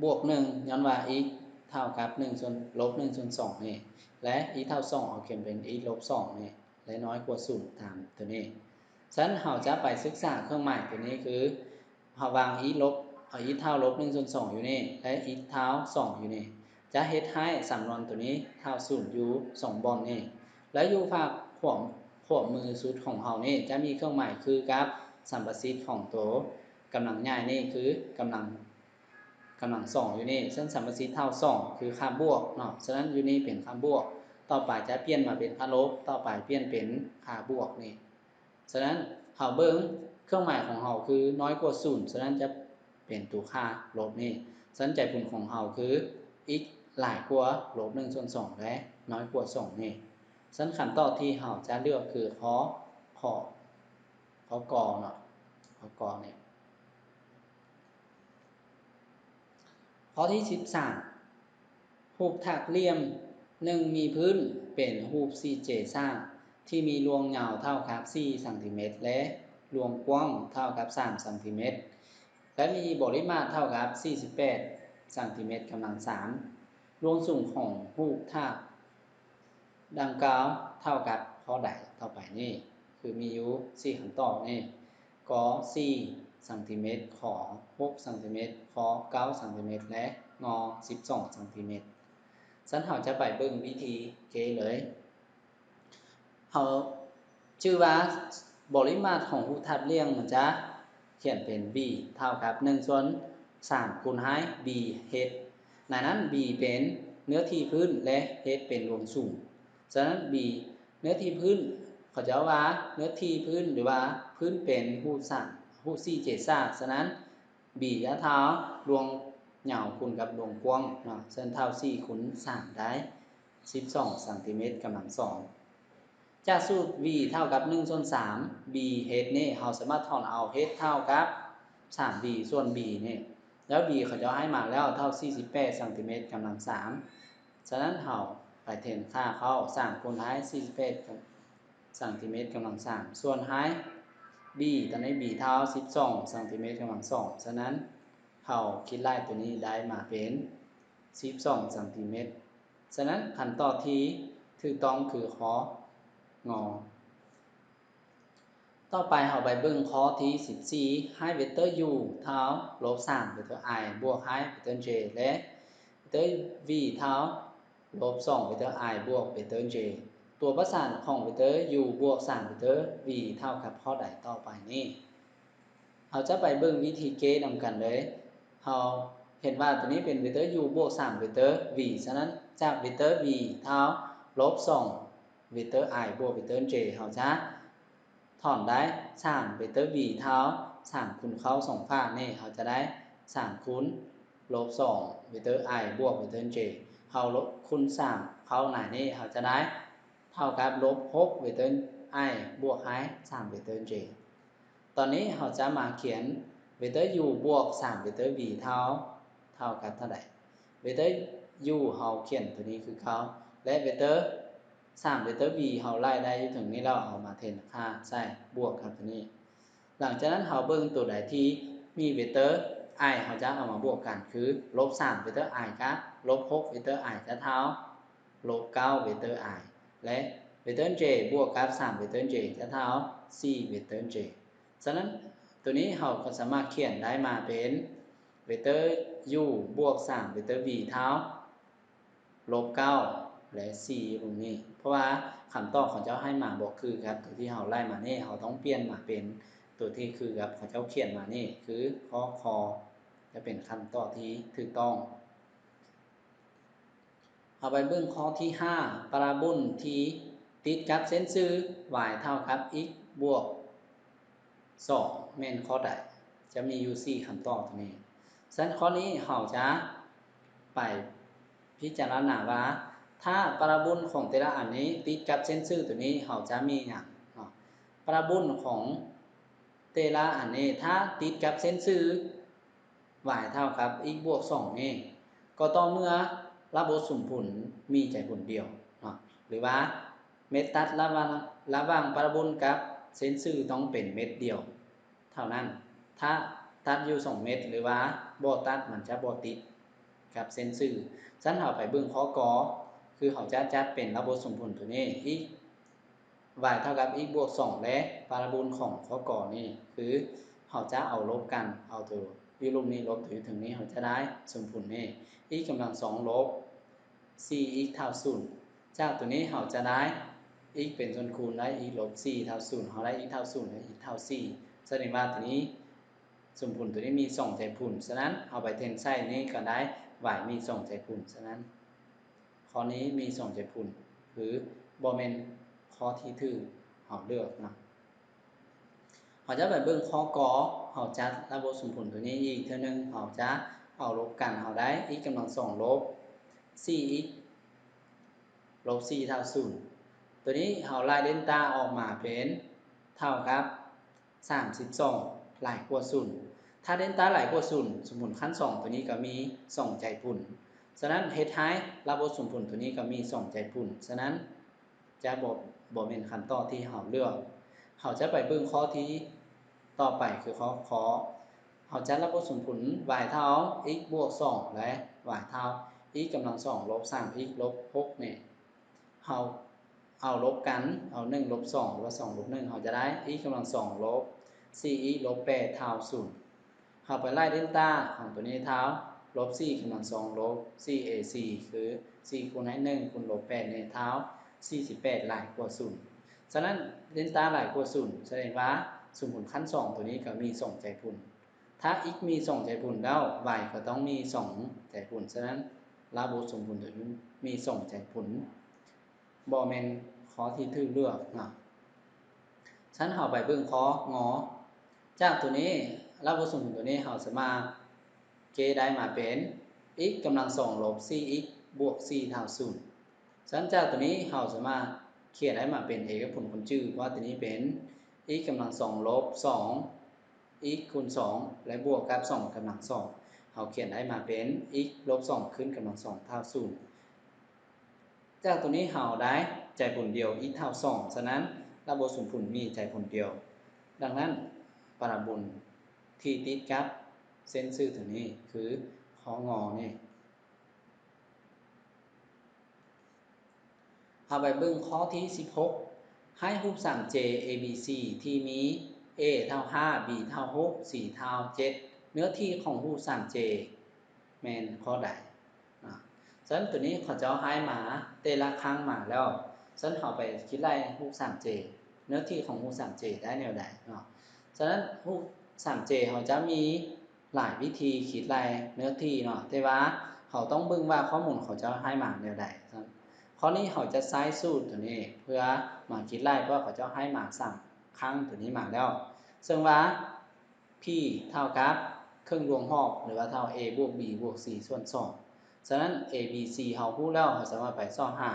ບວກໜຶ່ງ ຍ້ອນວ່າ x ເທົ່າກັບໜຶ່ງສ່ວນ ລົບໜຶ່ງສ່ວນສອງນີ້ ແລະ x ເທົ່າສອງ ເຮົາຂຽນເປັນ x ລົບສອງນີ້ ແລະ ນ້ອຍກວ່າສູນຕາມໂຕນີ້. ສະນັ້ນເຮົາຈະໄປສຶກສາເຄື່ອງໝາຍໂຕນີ້ ຄືເຮົາວາງ x ລົບ ເອົາ x ເທົ່າລົບໜຶ່ງສ່ວນສອງຢູ່ນີ້ ແລະ x ເທົ່າສອງຢູ່ນີ້ ຈະເຮັດໃຫ້ສຳນວນໂຕນີ້ເທົ່າສູນຢູ່ສອງບ່ອນນີ້ ແລະ ຢູ່ຟາກຂວາ ຂວາມືສຸດຂອງເຮົານີ້ ຈະມີເຄື່ອງໝາຍຄືກັບສຳປະສິດຂອງໂຕກຳລັງໃຫຍ່ນີ້ ຄືກຳລັງ ກຳລັງສອງຢູ່ນີ້ ເຊິ່ງສຳປະສິດເທົ່າສອງ ຄືຄ່າບວກເນາະ. ສະນັ້ນຢູ່ນີ້ເປັນຄ່າບວກ ຕໍ່ໄປຈະປ່ຽນມາເປັນຄ່າລົບ ຕໍ່ໄປປ່ຽນເປັນຄ່າບວກນີ້. ສະນັ້ນເຮົາເບິ່ງເຄື່ອງໝາຍຂອງເຮົາຄືນ້ອຍກວ່າສູນ ສະນັ້ນຈະເປັນຕົວຄ່າລົບນີ້. ຊັ້ນໃຈຜົນຂອງເຮົາຄື x ຫຼາຍກວ່າລົບໜຶ່ງສ່ວນສອງ ແລະ ນ້ອຍກວ່າສອງນີ້. ຊັ້ນຄຳຕອບທີ່ເຮົາຈະເລືອກຄືຂໍ້ ຂໍ້ ຂໍ້ ກ ເນາະ ຂໍ້ ກ ນີ້. ຂໍ້ທີສິບສາມ ຮູບຖັກຫຼ່ຽມໜຶ່ງມີພື້ນເປັນຮູບສີ່ເຈສາກ ທີ່ມີລວງຍາວເທົ່າກັບສີ່ຊັງຕີແມັດ ແລະ ລວງກວ້າງເທົ່າກັບສາມຊັງຕີແມັດ ແລະ ມີບໍລິມາດເທົ່າກັບສີ່ສິບແປດຊັງຕີແມັດກຳລັງສາມ. ລວງສູງຂອງຮູບຖັກດັ່ງກ່າວເທົ່າກັບຂໍ້ໃດຕໍ່ໄປນີ້? ຄືມີຢູ່ສີ່ຄຳຕອບນີ້ ກ ສີ່ຊັງຕີແມັດ, ຂ ຫົກຊັງຕີແມັດ, ຄ ເກົ້າຊັງຕີແມັດ ແລະ ງ ສິບສອງຊັງຕີແມັດ. ຊັ້ນເຮົາຈະໄປເບິ່ງວິທີແກ້ເລີຍ. ເຮົາຈື່ວ່າບໍລິມາດຂອງຮູບຖັກຫຼ່ຽມມັນຈະຂຽນເປັນ b ເທົ່າກັບໜຶ່ງສ່ວນສາມຄູນໃຫ້ b h ໃນນັ້ນ b ເປັນເນື້ອທີ່ພື້ນ ແລະ h ເປັນລວງສູງ. ສະນັ້ນ b ເນື້ອທີ່ພື້ນ ເຂົາເຈົ້າວ່າເນື້ອທີ່ພື້ນ ຫຼືວ່າພື້ນເປັນຮູບສາມ ຮູບສີ່ເຈສາກ. ສະນັ້ນ b ຈະເທົ່າລວງຍາວຄູນກັບລວງກວ້າງເນາະ ເຊິ່ງເທົ່າສີ່ຄູນສາມໄດ້ສິບສອງຊັງຕີແມັດກຳລັງສອງ. ຈາກສູດ v ເທົ່າກັບໜຶ່ງສ່ວນສາມ b h ນີ້ ເຮົາສາມາດຖອນເອົາ h ເທົ່າກັບສາມ b ສ່ວນ b ນີ້ ແລ້ວ b ເຂົາເຈົ້າໃຫ້ມາແລ້ວເທົ່າສີ່ສິບແປດຊັງຕີແມັດກຳລັງສາມ. ສະນັ້ນເຮົາໄປແທນຄ່າເຂົ້າ ສາມຄູນໃຫ້ສີ່ສິບແປດຊັງຕີແມັດກຳລັງສາມ ສ່ວນໃຫ້ b ຕອນນີ້ b ເທົ່າສິບສອງຊັງຕີແມັດກຳລັງສອງ. ສະນັ້ນເຮົາຄິດໄລ່ຕົວນີ້ໄດ້ມາເປັນສິບສອງຊັງຕີແມັດ. ສະນັ້ນຄຳຕອບທີ່ຖືກຕ້ອງຄືຂໍ້ ງ. ຕໍ່ໄປເຮົາໄປເບິ່ງຂໍ້ທີສິບສີ່ ໃຫ້ເວັກເຕີ u ເທົ່າລົບສາມເວັກເຕີ i ບວກໃຫ້ເວັກເຕີ j ແລະ ເວັກເຕີ v ເທົ່າລົບສອງເວັກເຕີ i ບວກເວັກເຕີ j. ຕົວປະສານຂອງເວັກເຕີ u ບວກສາມເວັກເຕີ v ເທົ່າກັບຂໍ້ໃດຕໍ່ໄປນີ້? ເຮົາຈະໄປເບິ່ງວິທີແກ້ນຳກັນເລີຍ. ເຮົາເຫັນວ່າຕົວນີ້ເປັນເວັກເຕີ u ບວກສາມເວັກເຕີ v. ສະນັ້ນ ຈາກເວັກເຕີ v ເທົ່າລົບສອງເວັກເຕີ i ບວກເວັກເຕີ j ເຮົາຈະຖອນໄດ້ສາມເວັກເຕີ v ເທົ່າ ສາມຄູນເຂົ້າສອງຝານີ້ ເຮົາຈະໄດ້ສາມຄູນລົບສອງເວັກເຕີ i ບວກເວັກເຕີ j. ເຮົາຄູນສາມເຂົ້າໃນນີ້ ເຮົາຈະໄດ້ເທົ່າກັບລົບຫົກເວັກເຕີ i ບວກໃຫ້ສາມເວັກເຕີ j. ຕອນນີ້ເຮົາຈະມາຂຽນເວັກເຕີ u ບວກສາມເວັກເຕີ v ເທົ່າ ເທົ່າກັບເທົ່າໃດ? ເວັກເຕີ u ເຮົາຂຽນຕົວນີ້ຄືເກົ່າ ແລະ ເວັກເຕີສາມເວັກເຕີ v ເຮົາໄລ່ໄດ້ຢູ່ເທິງນີ້ແລ້ວ ເຮົາມາແທນຄ່າໃສ່ ບວກກັບຕົວນີ້. ຫຼັງຈາກນັ້ນເຮົາເບິ່ງຕົວໃດທີ່ມີເວັກເຕີ i ເຮົາຈະເອົາມາບວກກັນ ຄືລົບສາມເວັກເຕີ i ກັບລົບຫົກເວັກເຕີ i ຈະເທົ່າ ລົບເກົ້າເວັກເຕີ i ແລະ ເວັກເຕີ j ບວກກັບສາມເວັກເຕີ j ຈະເທົ່າສີ່ເວັກເຕີ j. ສະນັ້ນ ຕົວນີ້ເຮົາກໍສາມາດຂຽນໄດ້ມາເປັນເວັກເຕີ u ບວກສາມເວັກເຕີ v ເທົ່າລົບເກົ້າ ແລະ ສີ່ ຢູ່ຕົງນີ້. ເພາະວ່າຄຳຕອບເຂົາເຈົ້າໃຫ້ມາບໍ່ຄືກັບຕົວທີ່ເຮົາໄລ່ມານີ້ ເຮົາຕ້ອງປ່ຽນມາເປັນຕົວທີ່ຄືກັບເຂົາເຈົ້າຂຽນມານີ້ ຄືຂໍ້ ຄ ຈະເປັນຄຳຕອບທີ່ຖືກຕ້ອງ. ເຮົາໄປເບິ່ງຂໍ້ທີຫ້າ ປາຣາໂບນທີ່ຕິດກັບເສັ້ນຊື່ y ເທົ່າກັບ x ບວກສອງ ແມ່ນຂໍ້ໃດ? ຈະມີຢູ່ສີ່ຄຳຕອບຕົວນີ້. ສະນັ້ນຂໍ້ນີ້ເຮົາຈະໄປພິຈາລະນາວ່າ ຖ້າປາຣາໂບນຂອງແຕ່ລະອັນນີ້ຕິດກັບເສັ້ນຊື່ຕົວນີ້ ເຮົາຈະມີຫຍັງເນາະ? ປາຣາໂບນຂອງແຕ່ລະອັນນີ້ ຖ້າຕິດກັບເສັ້ນຊື່ y ເທົ່າກັບ x ບວກສອງນີ້ ກໍຕໍ່ເມື່ອລະບົບສົມຜົນມີໃຈຜົນດຽວເນາະ ຫຼືວ່າເມັດຕັດລະຫວ່າງ ລະຫວ່າງປາຣາໂບນກັບເສັ້ນຊື່ຕ້ອງເປັນເມັດດຽວເທົ່ານັ້ນ. ຖ້າຕັດຢູ່ສອງເມັດ ຫຼືວ່າບໍ່ຕັດ ມັນຈະບໍ່ຕິດກັບເສັ້ນຊື່. ຊັ້ນເຮົາໄປເບິ່ງຂໍ້ ກ ຄືເຮົາຈະຈັດເປັນລະບົບສົມຜົນຕົວນີ້ x y ເທົ່າກັບ x ບວກສອງ ແລະ ປາຣາໂບນຂອງຂໍ້ ກ ນີ້ ຄືເຮົາຈະເອົາລົບກັນ ເອົາຕົວຢູ່ລຸ່ມນີ້ລົບຕົວຢູ່ເທິງນີ້ ເຮົາຈະໄດ້ສົມຜົນນີ້ x ກຳລັງສອງລົບສີ່ x ເທົ່າສູນ. ຈາກຕົວນີ້ເຮົາຈະໄດ້ x ເປັນສ່ວນຄູນ ໄດ້ x ລົບສີ່ເທົ່າສູນ ເຮົາໄດ້ x ເທົ່າສູນ ແລະ x ເທົ່າສີ່. ສະແດງວ່າຕົວນີ້ ສົມຜົນຕົວນີ້ມີສອງໃຈຜົນ ສະນັ້ນເຮົາໄປແທນໃສ່ນີ້ກໍໄດ້ y ມີສອງໃຈຜົນ. ສະນັ້ນ ຂໍ້ນີ້ມີສອງໃຈຜົນ ຄືບໍ່ແມ່ນຂໍ້ທີ່ຖືກເຮົາເລືອກນະ. ເຮົາຈະໄປເບິ່ງຂໍ້ ກ ເຮົາຈັດລະບົບສົມຜົນຕົວນີ້ອີກເທື່ອໜຶ່ງ ເຮົາຈະ ເຮົາລົບກັນ ເຮົາໄດ້ x ກຳລັງສອງລົບສີ່ x ລົບສີ່ເທົ່າສູນ. ໂຕນີ້ເຮົາໄລ່ເດນຕາອອກມາເປັນເທົ່າກັບສາມສິບສອງ ຫຼາຍກວ່າສູນ. ຖ້າເດນຕາຫຼາຍກວ່າສູນ ສົມຜົນຂັ້ນສອງໂຕນີ້ກໍມີສອງໃຈຜົນ. ສະນັ້ນເຮັດໃຫ້ລະບົບສົມຜົນໂຕນີ້ກໍມີສອງໃຈຜົນ. ສະນັ້ນ ຈະບໍ່ ບໍ່ແມ່ນຄຳຕອບທີ່ເຮົາເລືອກ. ເຮົາຈະໄປເບິ່ງຂໍ້ທີ່ຕໍ່ໄປ ຄືຂໍ້ ຂໍ້ ເຮົາຈັດລະບົບສົມຜົນ y ເທົ່າ x ບວກສອງ ແລະ y ເທົ່າ x ກຳລັງສອງລົບສາມ x ລົບຫົກນີ້ ເຮົາເອົາລົບກັນ ເອົາໜຶ່ງລົບສອງ ຫຼືວ່າສອງລົບໜຶ່ງ ເຮົາຈະໄດ້ x ກຳລັງສອງລົບສີ່ x ລົບແປດເທົ່າສູນ. ເຮົາໄປໄລ່ເດນຕາຂອງໂຕນີ້ເທົ່າ ລົບສີ່ກຳລັງສອງລົບສີ່ a c ຄືສີ່ຄູນໃຫ້ໜຶ່ງຄູນລົບແປດນີ້ເທົ່າສີ່ສິບແປດ ຫຼາຍກວ່າສູນ. ສະນັ້ນເດນຕາຫຼາຍກວ່າສູນ ສະແດງວ່າສົມຜົນຂັ້ນສອງໂຕນີ້ກໍມີສອງໃຈຜົນ. ຖ້າ x ມີສອງໃຈຜົນແລ້ວ y ກໍຕ້ອງມີສອງໃຈຜົນ. ສະນັ້ນລະບົບສົມຜົນໂຕນີ້ມີສອງໃຈຜົນ. ບໍ່ແມ່ນຂໍ້ທີ່ຖືກເລືອກເນາະ. ຊັ້ນເຮົາໄປເບິ່ງຂໍ້ ງ. ຈາກໂຕນີ້ ລະບົບສົມຜົນໂຕນີ້ ເຮົາສາມາດແກ້ໄດ້ມາເປັນ x ກຳລັງສອງລົບສີ່ x ບວກສີ່ເທົ່າສູນ. ຊັ້ນຈາກໂຕນີ້ ເຮົາສາມາດຂຽນໄດ້ມາເປັນເອກະຜົນຄົນຈື່ ເພາະວ່າໂຕນີ້ເປັນ x ກຳລັງສອງລົບສອງ x ຄູນສອງ ແລະ ບວກກັບສອງກຳລັງສອງ ເຮົາຂຽນໄດ້ມາເປັນ x ລົບສອງຂຶ້ນກຳລັງສອງເທົ່າສູນ. ຈາກໂຕນີ້ເຮົາໄດ້ໃຈຜົນດຽວ x ເທົ່າສອງ ສະນັ້ນລະບົບສົມຜົນມີໃຈຜົນດຽວ. ດັ່ງນັ້ນ ປາຣາໂບນທີ່ຕິດກັບເສັ້ນຊື່ໂຕນີ້ຄື ຂໍ້ ງ ນີ້. ເຮົາໄປເບິ່ງຂໍ້ທີສິບຫົກ ໃຫ້ຮູບສາມເຈ A B C ທີ່ມີ A ເທົ່າຫ້າ B ເທົ່າຫົກ C ເທົ່າເຈັດ ເນື້ອທີ່ຂອງຮູບສາມເຈ ແມ່ນຂໍ້ໃດ? ເນາະ ສະນັ້ນໂຕນີ້ເຂົາເຈົ້າໃຫ້ມາແຕ່ລະຄັ້ງມາແລ້ວ ສະນັ້ນເຮົາໄປຄິດໄລ່ຮູບສາມເຈ ເນື້ອທີ່ຂອງຮູບສາມເຈໄດ້ແນວໃດເນາະ. ສະນັ້ນຮູບສາມເຈເຮົາຈະມີຫຼາຍວິທີຄິດໄລ່ເນື້ອທີ່ເນາະ ແຕ່ວ່າເຮົາຕ້ອງເບິ່ງວ່າຂໍ້ມູນເຂົາເຈົ້າໃຫ້ມາແນວໃດ. ສະນັ້ນຂໍ້ນີ້ເຮົາຈະໃຊ້ສູດໂຕນີ້ເພື່ອມາຄິດໄລ່ ເພາະວ່າເຂົາເຈົ້າໃຫ້ມາສາມຄັ້ງໂຕນີ້ມາແລ້ວ ເຊິ່ງວ່າ P ເທົ່າກັບເຄິ່ງລວງຮອບ ຫຼືວ່າເທົ່າ A ບວກ B ບວກ C ສ່ວນສອງ. ສະນັ້ນ A B C ເຮົາຮູ້ແລ້ວ ເຮົາສາມາດໄປຊອກຫາ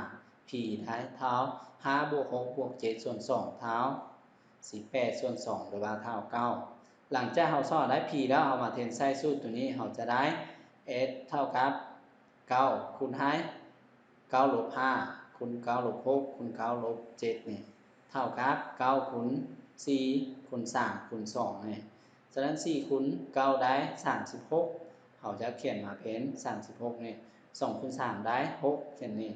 P ໄດ້ເທົ່າຫ້າບວກຫົກບວກເຈັດສ່ວນສອງ ເທົ່າສິບແປດສ່ວນສອງ ຫຼືວ່າເທົ່າເກົ້າ. ຫຼັງຈາກເຮົາຊອກໄດ້ P ແລ້ວ ເຮົາມາແທນໃສ່ສູດໂຕນີ້ ເຮົາຈະໄດ້ S ເທົ່າກັບເກົ້າຄູນໃຫ້ ເກົ້າລົບຫ້າຄູນເກົ້າລົບຫົກຄູນເກົ້າລົບເຈັດນີ້ ເທົ່າກັບເກົ້າຄູນສີ່ຄູນສາມຄູນສອງນີ້. ສະນັ້ນ ສີ່ຄູນເກົ້າໄດ້ສາມສິບຫົກ ເຮົາຈະຂຽນມາເປັນສາມສິບຫົກນີ້. ສອງຄູນສາມໄດ້ຫົກ ຂຽນນີ້.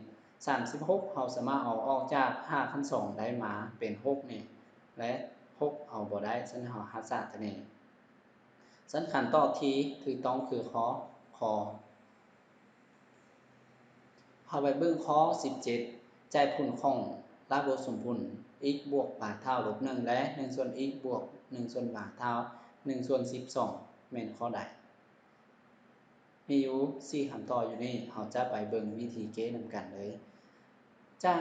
ສາມສິບຫົກ ເຮົາສາມາດເອົາອອກຈາກຮາກຂັ້ນສອງໄດ້ມາເປັນຫົກນີ້ ແລະ ຫົກເອົາບໍ່ໄດ້ ສະນັ້ນເຮົາຮັກສາໂຕນີ້. ສະນັ້ນຄຳຕອບທີ່ຖືກຕ້ອງຄືຂໍ້ ຂໍ້ ເຮົາໄປເບິ່ງຂໍ້ສິບເຈັດ ໃຈຜົນຂອງລະບົບສົມຜົນ x ບວກ y ເທົ່າລົບໜຶ່ງ ແລະ ໜຶ່ງສ່ວນ x ບວກໜຶ່ງສ່ວນ y ເທົ່າໜຶ່ງສ່ວນສິບສອງ ແມ່ນຂໍ້ໃດ? ມີຢູ່ສີ່ຄຳຕອບຢູ່ນີ້ ເຮົາຈະໄປເບິ່ງວິທີແກ້ນຳກັນເລີຍ. ຈາກ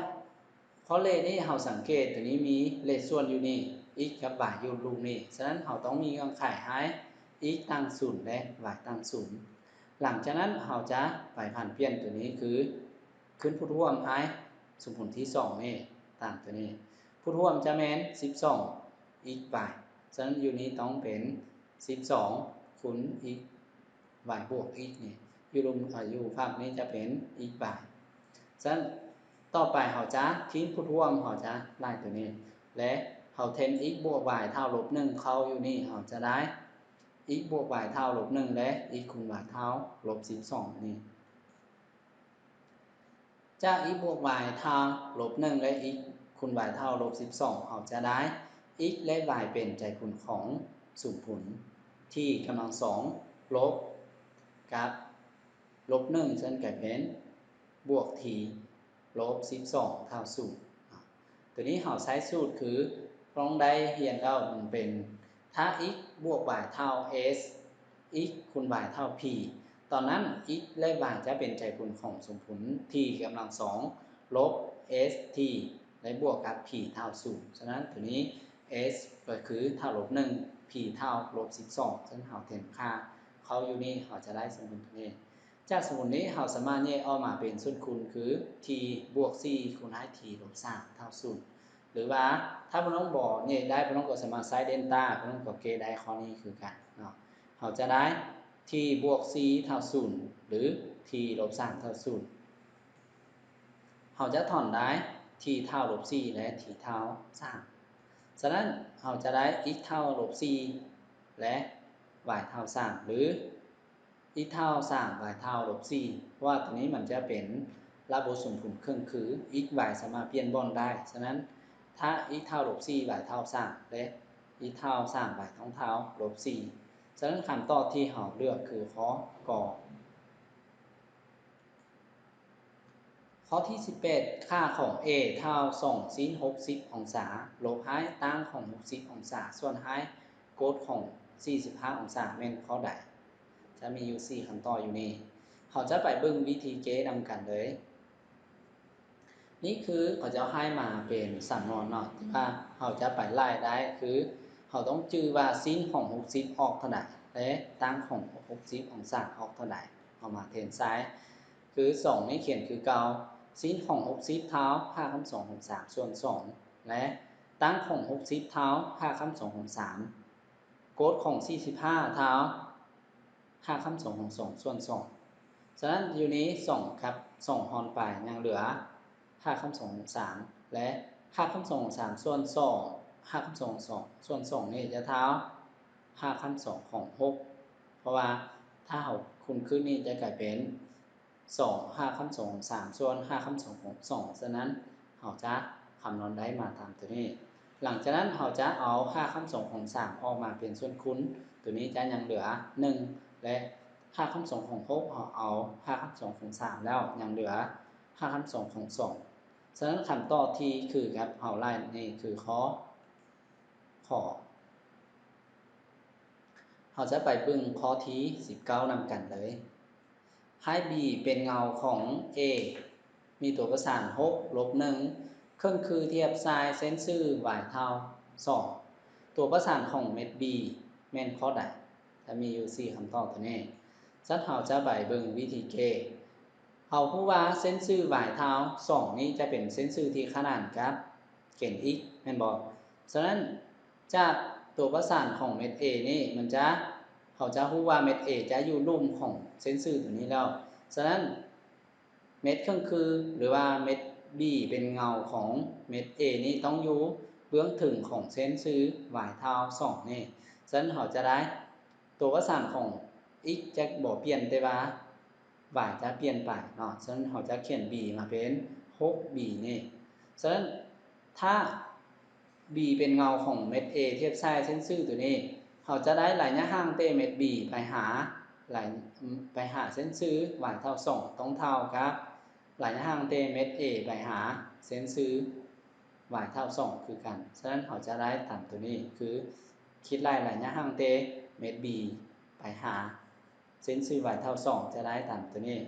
ຂໍ້ເລກນີ້ເຮົາສັງເກດ ໂຕນີ້ມີເລກສ່ວນຢູ່ນີ້ x ກັບ y ຢູ່ລູກນີ້ ສະນັ້ນເຮົາຕ້ອງມີເງື່ອນໄຂໃຫ້ x ຕັ້ງສູນ ແລະ y ຕັ້ງສູນ. ຫຼັງຈາກນັ້ນເຮົາຈະໄປຜັນປ່ຽນໂຕນີ້ຄື ຂຶ້ນພູດຮ່ວມໃຫ້ສົມຜົນທີສອງນີ້ ຕາມໂຕນີ້ ພູດຮ່ວມຈະແມ່ນສິບສອງ x y ສະນັ້ນຢູ່ນີ້ຕ້ອງເປັນສິບສອງຄູນ x y ບວກ x ນີ້ ຢູ່ລຸ່ມ ອາ ຢູ່ຟາກນີ້ຈະເປັນ x y. ສະນັ້ນຕໍ່ໄປເຮົາຈະຖິ້ມພູດຮ່ວມ ເຮົາຈະໄລ່ໂຕນີ້ ແລະ ເຮົາແທນ x ບວກ y ເທົ່າລົບໜຶ່ງເຂົ້າຢູ່ນີ້ ເຮົາຈະໄດ້ x ບວກ y ເທົ່າລົບໜຶ່ງ ແລະ x ຄູນ y ເທົ່າລົບສິບສອງນີ້. ຈາກ x ບວກ y ເທົ່າລົບໜຶ່ງ ແລະ x ຄູນ y ເທົ່າລົບສິບສອງ ເຮົາຈະໄດ້ x ແລະ y ເປັນໃຈຜົນຂອງສົມຜົນ t ກຳລັງສອງລົບກັບລົບໜຶ່ງ ເຊິ່ງກາຍເປັນບວກ t ລົບສິບສອງເທົ່າສູນ. ໂຕນີ້ເຮົາໃຊ້ສູດຄື ຕ້ອງໄດ້ຮຽນແລ້ວມັນເປັນ ຖ້າ x ບວກ y ເທົ່າ s x ຄູນ y ເທົ່າ p ຕອນນັ້ນ x ແລະ y ຈະເປັນໃຈຜົນຂອງສົມຜົນ t ກຳລັງສອງລົບ s t ແລະ ບວກກັບ p ເທົ່າສູນ. ສະນັ້ນໂຕນີ້ s ກໍຄືເທົ່າລົບໜຶ່ງ p ເທົ່າລົບສິບສອງ ເຊິ່ງເຮົາແທນຄ່າ ເຂົ້າຢູ່ນີ້ ເຮົາຈະໄດ້ສົມຜົນຕົວນີ້. ຈາກສົມຜົນນີ້ ເຮົາສາມາດແຍກອອກມາເປັນສ່ວນຄູນ ຄື t ບວກ ສີ່ ຄູນໃຫ້ t ລົບ ສາມ ເທົ່າ ສູນ ຫຼືວ່າ ຖ້າພວກນ້ອງບໍ່ແຍກໄດ້ ພວກນ້ອງກໍສາມາດໃຊ້ເດນຕາ ພວກນ້ອງກໍແກ້ໄດ້ຂໍ້ນີ້ຄືກັນເນາະ. ເຮົາຈະໄດ້ t ບວກ ສີ່ ເທົ່າ ສູນ ຫຼື t ລົບ ສາມ ເທົ່າ ສູນ. ເຮົາຈະຖອນໄດ້ t ເທົ່າລົບ ສີ່ ແລະ t ເທົ່າ ສາມ. ສະນັ້ນ ເຮົາຈະໄດ້ x ເທົ່າລົບ ສີ່ ແລະ y ເທົ່າ ສາມ ຫຼື x ເທົ່າ ສາມ y ເທົ່າລົບ ສີ່ ເພາະວ່າຕົວນີ້ມັນຈະເປັນລະບົບສົມຜົນເຄິ່ງຄື x y ສາມາດປ່ຽນບ່ອນໄດ້. ສະນັ້ນ ຖ້າ x ເທົ່າລົບ ສີ່ y ເທົ່າ ສາມ ແລະ x ເທົ່າ ສາມ y ຕ້ອງເທົ່າລົບ ສີ່. ສະນັ້ນ ຄຳຕອບທີ່ເຮົາເລືອກຄືຂໍ້ ກ. ຂໍ້ທີສິບແປດ ຄ່າຂອງ A ເທົ່າ ສອງ ຊິນ ຫົກສິບ ອົງສາ ລົບໃຫ້ຕາງຂອງ ຫົກສິບ ອົງສາ ສ່ວນໃຫ້ກົດຂອງ ສີ່ສິບຫ້າ ອົງສາ ແມ່ນຂໍ້ໃດ? ຈະມີຢູ່ສີ່ຄຳຕອບຢູ່ນີ້. ເຮົາຈະໄປເບິ່ງວິທີແກ້ນຳກັນເລີຍ. ນີ້ຄືເຂົາເຈົ້າໃຫ້ມາເປັນສຳນວນເນາະ ທີ່ວ່າເຮົາຈະໄປໄລ່ໄດ້ ຄືເຮົາຕ້ອງຈື່ວ່າ ຊິນຂອງ ຫົກສິບ ອອກເທົ່າໃດ ແລະ ຕາງຂອງ ຫົກສິບ ອົງສາ ອອກເທົ່າໃດ ເອົາມາແທນໃສ່. ຄື ສອງ ນີ້ຂຽນຄືເກົ່າ ຊິນຂອງ ຫົກສິບ ເທົ່າ ຮາກຂັ້ນສອງຂອງ ສາມ ສ່ວນ ສອງ ແລະ ຕາງຂອງ ຫົກສິບ ເທົ່າ ຮາກຂັ້ນສອງຂອງ ສາມ ກົດຂອງ ສີ່ສິບຫ້າ ເທົ່າ ຮາກຂັ້ນສອງຂອງ ສອງ ສ່ວນ ສອງ. ສະນັ້ນ ຢູ່ນີ້ ສອງ ກັບ ສອງ ຫອນໄປ ຍັງເຫຼືອ ຮາກຂັ້ນສອງຂອງ ສາມ ແລະ ຮາກຂັ້ນສອງຂອງ ສາມ ສ່ວນ ສອງ ຮາກຂັ້ນສອງຂອງ ສອງ ສ່ວນ ສອງ ນີ້ຈະເທົ່າ ຮາກຂັ້ນສອງຂອງ ຫົກ ເພາະວ່າຖ້າເຮົາຄູນຂຶ້ນນີ້ຈະກາຍເປັນ ສອງ ຮາກຂັ້ນສອງຂອງ ສາມ ສ່ວນ ຮາກຂັ້ນສອງຂອງ ສອງ. ສະນັ້ນ ເຮົາຈະຄຳນວນໄດ້ມາຕາມຕົວນີ້. ຫຼັງຈາກນັ້ນ ເຮົາຈະເອົາຮາກຂັ້ນສອງຂອງ ສາມ ອອກມາເປັນສ່ວນຄູນ ຕົວນີ້ຈະຍັງເຫຼືອ ໜຶ່ງ ແລະ ຮາກຂັ້ນສອງຂອງ ຫົກ ເຮົາເອົາຮາກຂັ້ນສອງຂອງ ສາມ ແລ້ວ ຍັງເຫຼືອຮາກຂັ້ນສອງຂອງ ສອງ. ສະນັ້ນ ຄຳຕອບທີ່ຄືກັບເຮົາໄລ່ນີ້ຄືຂໍ້ ຂ. ເຮົາຈະໄປເບິ່ງຂໍ້ທີສິບເກົ້ານຳກັນເລີຍ. ໃຫ້ B ເປັນເງົາຂອງ A ມີຕົວປະສານ ຫົກ ລົບ ໜຶ່ງ ເຄິ່ງຄືທຽບໃສ່ເສັ້ນຊື່ y ເທົ່າ ສອງ. ຕົວປະສານຂອງເມັດ B ແມ່ນຂໍ້ໃດ? ຈະມີຢູ່ສີ່ຄຳຕອບຕົວນີ້. ສະນັ້ນ ເຮົາຈະໄປເບິ່ງວິທີແກ້. ເຮົາຮູ້ວ່າເສັ້ນຊື່ y ເທົ່າ ສອງ ນີ້ຈະເປັນເສັ້ນຊື່ທີ່ຂະໜານກັບເກນ x ແມ່ນບໍ່? ສະນັ້ນ ຈາກຕົວປະສານຂອງເມັດ A ນີ້ ມັນຈະ ເຮົາຈະຮູ້ວ່າເມັດ A ຈະຢູ່ລຸ່ມຂອງເສັ້ນຊື່ຕົວນີ້ແລ້ວ. ສະນັ້ນ ເມັດເຄິ່ງຄື ຫຼືວ່າເມັດ B ເປັນເງົາຂອງເມັດ A ນີ້ ຕ້ອງຢູ່ເບື້ອງເທິງຂອງເສັ້ນຊື່ y ເທົ່າ ສອງ ນີ້. ສະນັ້ນ ເຮົາຈະໄດ້ ຕົວປະສານຂອງ x ຈະບໍ່ປ່ຽນ ແຕ່ວ່າ y ຈະປ່ຽນໄປເນາະ. ສະນັ້ນ ເຮົາຈະຂຽນ b ມາເປັນ ຫົກ b ນີ້. ສະນັ້ນ ຖ້າ b ເປັນເງົາຂອງເມັດ A ທຽບໃສ່ເສັ້ນຊື່ຕົວນີ້ ເຮົາຈະໄດ້ໄລຍະຫ່າງແຕ່ເມັດ b ໄປຫາ ໄລ ໄປຫາເສັ້ນຊື່ y ເທົ່າ ສອງ ຕ້ອງເທົ່າກັບໄລຍະຫ່າງແຕ່ເມັດ A ໄປຫາເສັ້ນຊື່ y ເທົ່າ ສອງ ຄືກັນ. ສະນັ້ນ ເຮົາຈະໄດ້ຕາມຕົວນີ້ ຄື ຄິດໄລ່ໄລຍະຫ່າງແຕ່ເມັດ b ໄປຫາເສັ້ນຊື່ y ເທົ່າ ສອງ ຈະໄດ້ຕາມຕົວນີ້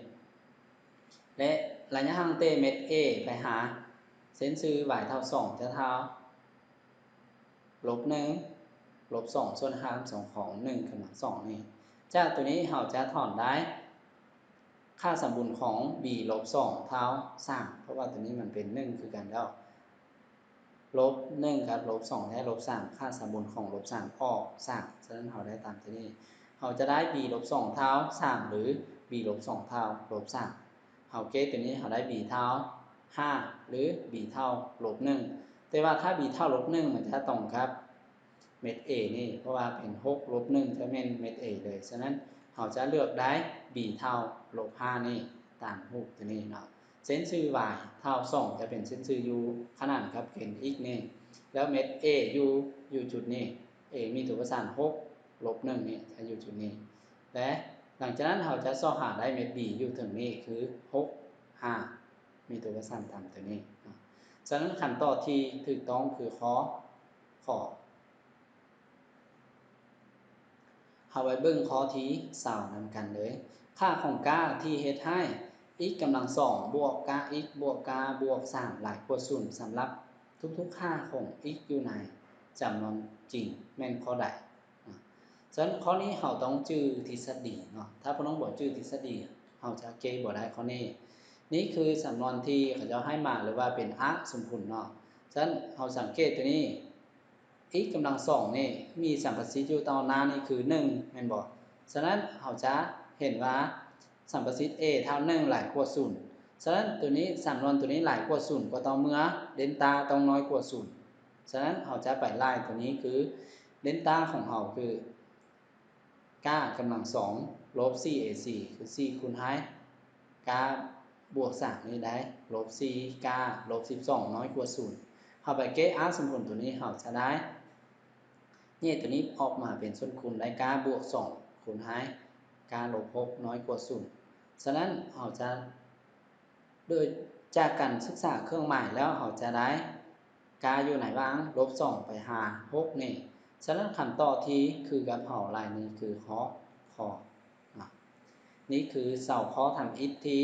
ແລະ ໄລຍະຫ່າງແຕ່ເມັດ A ໄປຫາເສັ້ນຊື່ y ເທົ່າ ສອງ ຈະເທົ່າ ລົບ ໜຶ່ງ ລົບ ສອງ ສ່ວນຮາກສອງຂອງ ໜຶ່ງ ກຳລັງ ສອງ ນີ້. ຈາກຕົວນີ້ເຮົາຈະຖອນໄດ້ ຄ່າສມບູນຂອງ b ລົບ ສອງ ເທົ່າ ສາມ ເພາະວ່າຕົວນີ້ມັນເປັນ ໜຶ່ງ ຄືກັນແລ້ວ. ລົບ ໜຶ່ງ ກັບ ລົບ ສອງ ແລະ ລົບ ສາມ ຄ່າສມບູນຂອງ ລົບ ສາມ ອອກ ສາມ. ສະນັ້ນ ເຮົາໄດ້ຕາມຕົວນີ້ ເຮົາຈະໄດ້ b ລົບ ສອງ ເທົ່າ ສາມ ຫຼື b ລົບ ສອງ ເທົ່າ ລົບ ສາມ. ເຮົາແກ້ຕົວນີ້ ເຮົາໄດ້ b ເທົ່າ ຫ້າ ຫຼື b ເທົ່າ ລົບ ໜຶ່ງ. ແຕ່ວ່າຖ້າ b ເທົ່າ ລົບ ໜຶ່ງ ມັນຈະຕົງກັບເມັດ A ນີ້ ເພາະວ່າເປັນ ຫົກ ລົບ ໜຶ່ງ ຈະແມ່ນເມັດ A ເລີຍ. ສະນັ້ນ ເຮົາຈະເລືອກໄດ້ b ເທົ່າ ລົບ ຫ້າ ນີ້ ຕາມຮູບຕົວນີ້ເນາະ. ເສັ້ນຊື່ y ເທົ່າ ສອງ ຈະເປັນເສັ້ນຊື່ຢູ່ຂະໜານກັບເກນ x ນີ້ ແລ້ວເມັດ A ຢູ່ ຢູ່ຈຸດນີ້ A ມີຕົວປະສານ ຫົກ ລົບ ໜຶ່ງ ນີ້ ຈະຢູ່ຈຸດນີ້ ແລະ ຫຼັງຈາກນັ້ນເຮົາຈະຊອກຫາໄດ້ເມັດ b ຢູ່ເທິງນີ້ ຄື ຫົກ ຫ້າ ມີຕົວປະສານຕາມຕົວນີ້ເນາະ. ສະນັ້ນ ຄຳຕອບທີ່ຖືກຕ້ອງຄືຂໍ້ ຂ. ເຮົາໄປເບິ່ງຂໍ້ທີຊາວນຳກັນເລີຍ. ຄ່າຂອງກ້າທີ່ເຮັດໃຫ້ x ກຳລັງ ສອງ ບວກກ້າ x ບວກກ້າ ບວກ ສາມ ຫຼາຍກວ່າ ສູນ ສຳລັບທຸກໆຄ່າຂອງ x ຢູ່ໃນຈຳນວນຈິງແມ່ນຂໍ້ໃດ? ສະນັ້ນຂໍ້ນີ້ເຮົາຕ້ອງຈື່ທິດສະດີເນາະ ຖ້າພວກນ້ອງບໍ່ຈື່ທິດສະດີ ເຮົາຈະແກ້ບໍ່ໄດ້ຂໍ້ນີ້. ນີ້ຄືສຳນວນທີ່ເຂົາເຈົ້າໃຫ້ມາ ຫຼືວ່າເປັນອະສົມຜົນເນາະ. ສະນັ້ນເຮົາສັງເກດຕົວນີ້ x ກຳລັງສອງນີ້ມີສຳປະສິດຢູ່ຕໍ່ໜ້ານີ້ຄືໜຶ່ງແມ່ນບໍ່? ສະນັ້ນເຮົາຈະເຫັນວ່າສຳປະສິດ a ເທົ່າໜຶ່ງຫຼາຍກວ່າສູນ. ສະນັ້ນຕົວນີ້ ສຳນວນຕົວນີ້ຫຼາຍກວ່າສູນກໍຕໍ່ເມື່ອເດນຕາຕ້ອງນ້ອຍກວ່າສູນ. ສະນັ້ນເຮົາຈະໄປໄລ່ຕົວນີ້ຄືເດນຕາຂອງເຮົາຄື ກາກຳລັງສອງລົບສີ່ເອສີ່ ຄືສີ່ຄູນໃຫ້ກາບວກສາມນີ້ໄດ້ລົບສີ່ ກາລົບສິບສອງນ້ອຍກວ່າສູນ. ເຮົາໄປແກ້ອະສົມຜົນຕົວນີ້ ເຮົາຈະໄດ້ແຍກຕົວນີ້ອອກມາເປັນສ່ວນຄູນ ໄດ້ກາບວກສອງຄູນໃຫ້ກາລົບຫົກນ້ອຍກວ່າສູນ. ສະນັ້ນເຮົາຈະ ໂດຍຈາກການສຶກສາເຄື່ອງໝາຍແລ້ວ ເຮົາຈະໄດ້ກາຢູ່ໃນຫວ່າງລົບສອງໄປຫາຫົກນີ້. ສະນັ້ນຄຳຕອບທີ່ຄືກັບເຮົາໄລ່ນີ້ຄືຂໍ້ ຂໍ້ ນະ. ນີ້ຄືຊາວຂໍ້ທຳອິດທີ່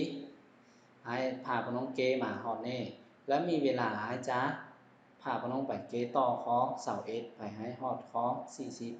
ອ້າຍພາພວກນ້ອງແກ້ມາຮອດນີ້ ແລະ ມີເວລາອ້າຍຈະພາພວກນ້ອງໄປແກ້ຕໍ່ຂໍ້ຊາວເອັດ ໄປໃຫ້ຮອດຂໍ້ສີ່ສິບ.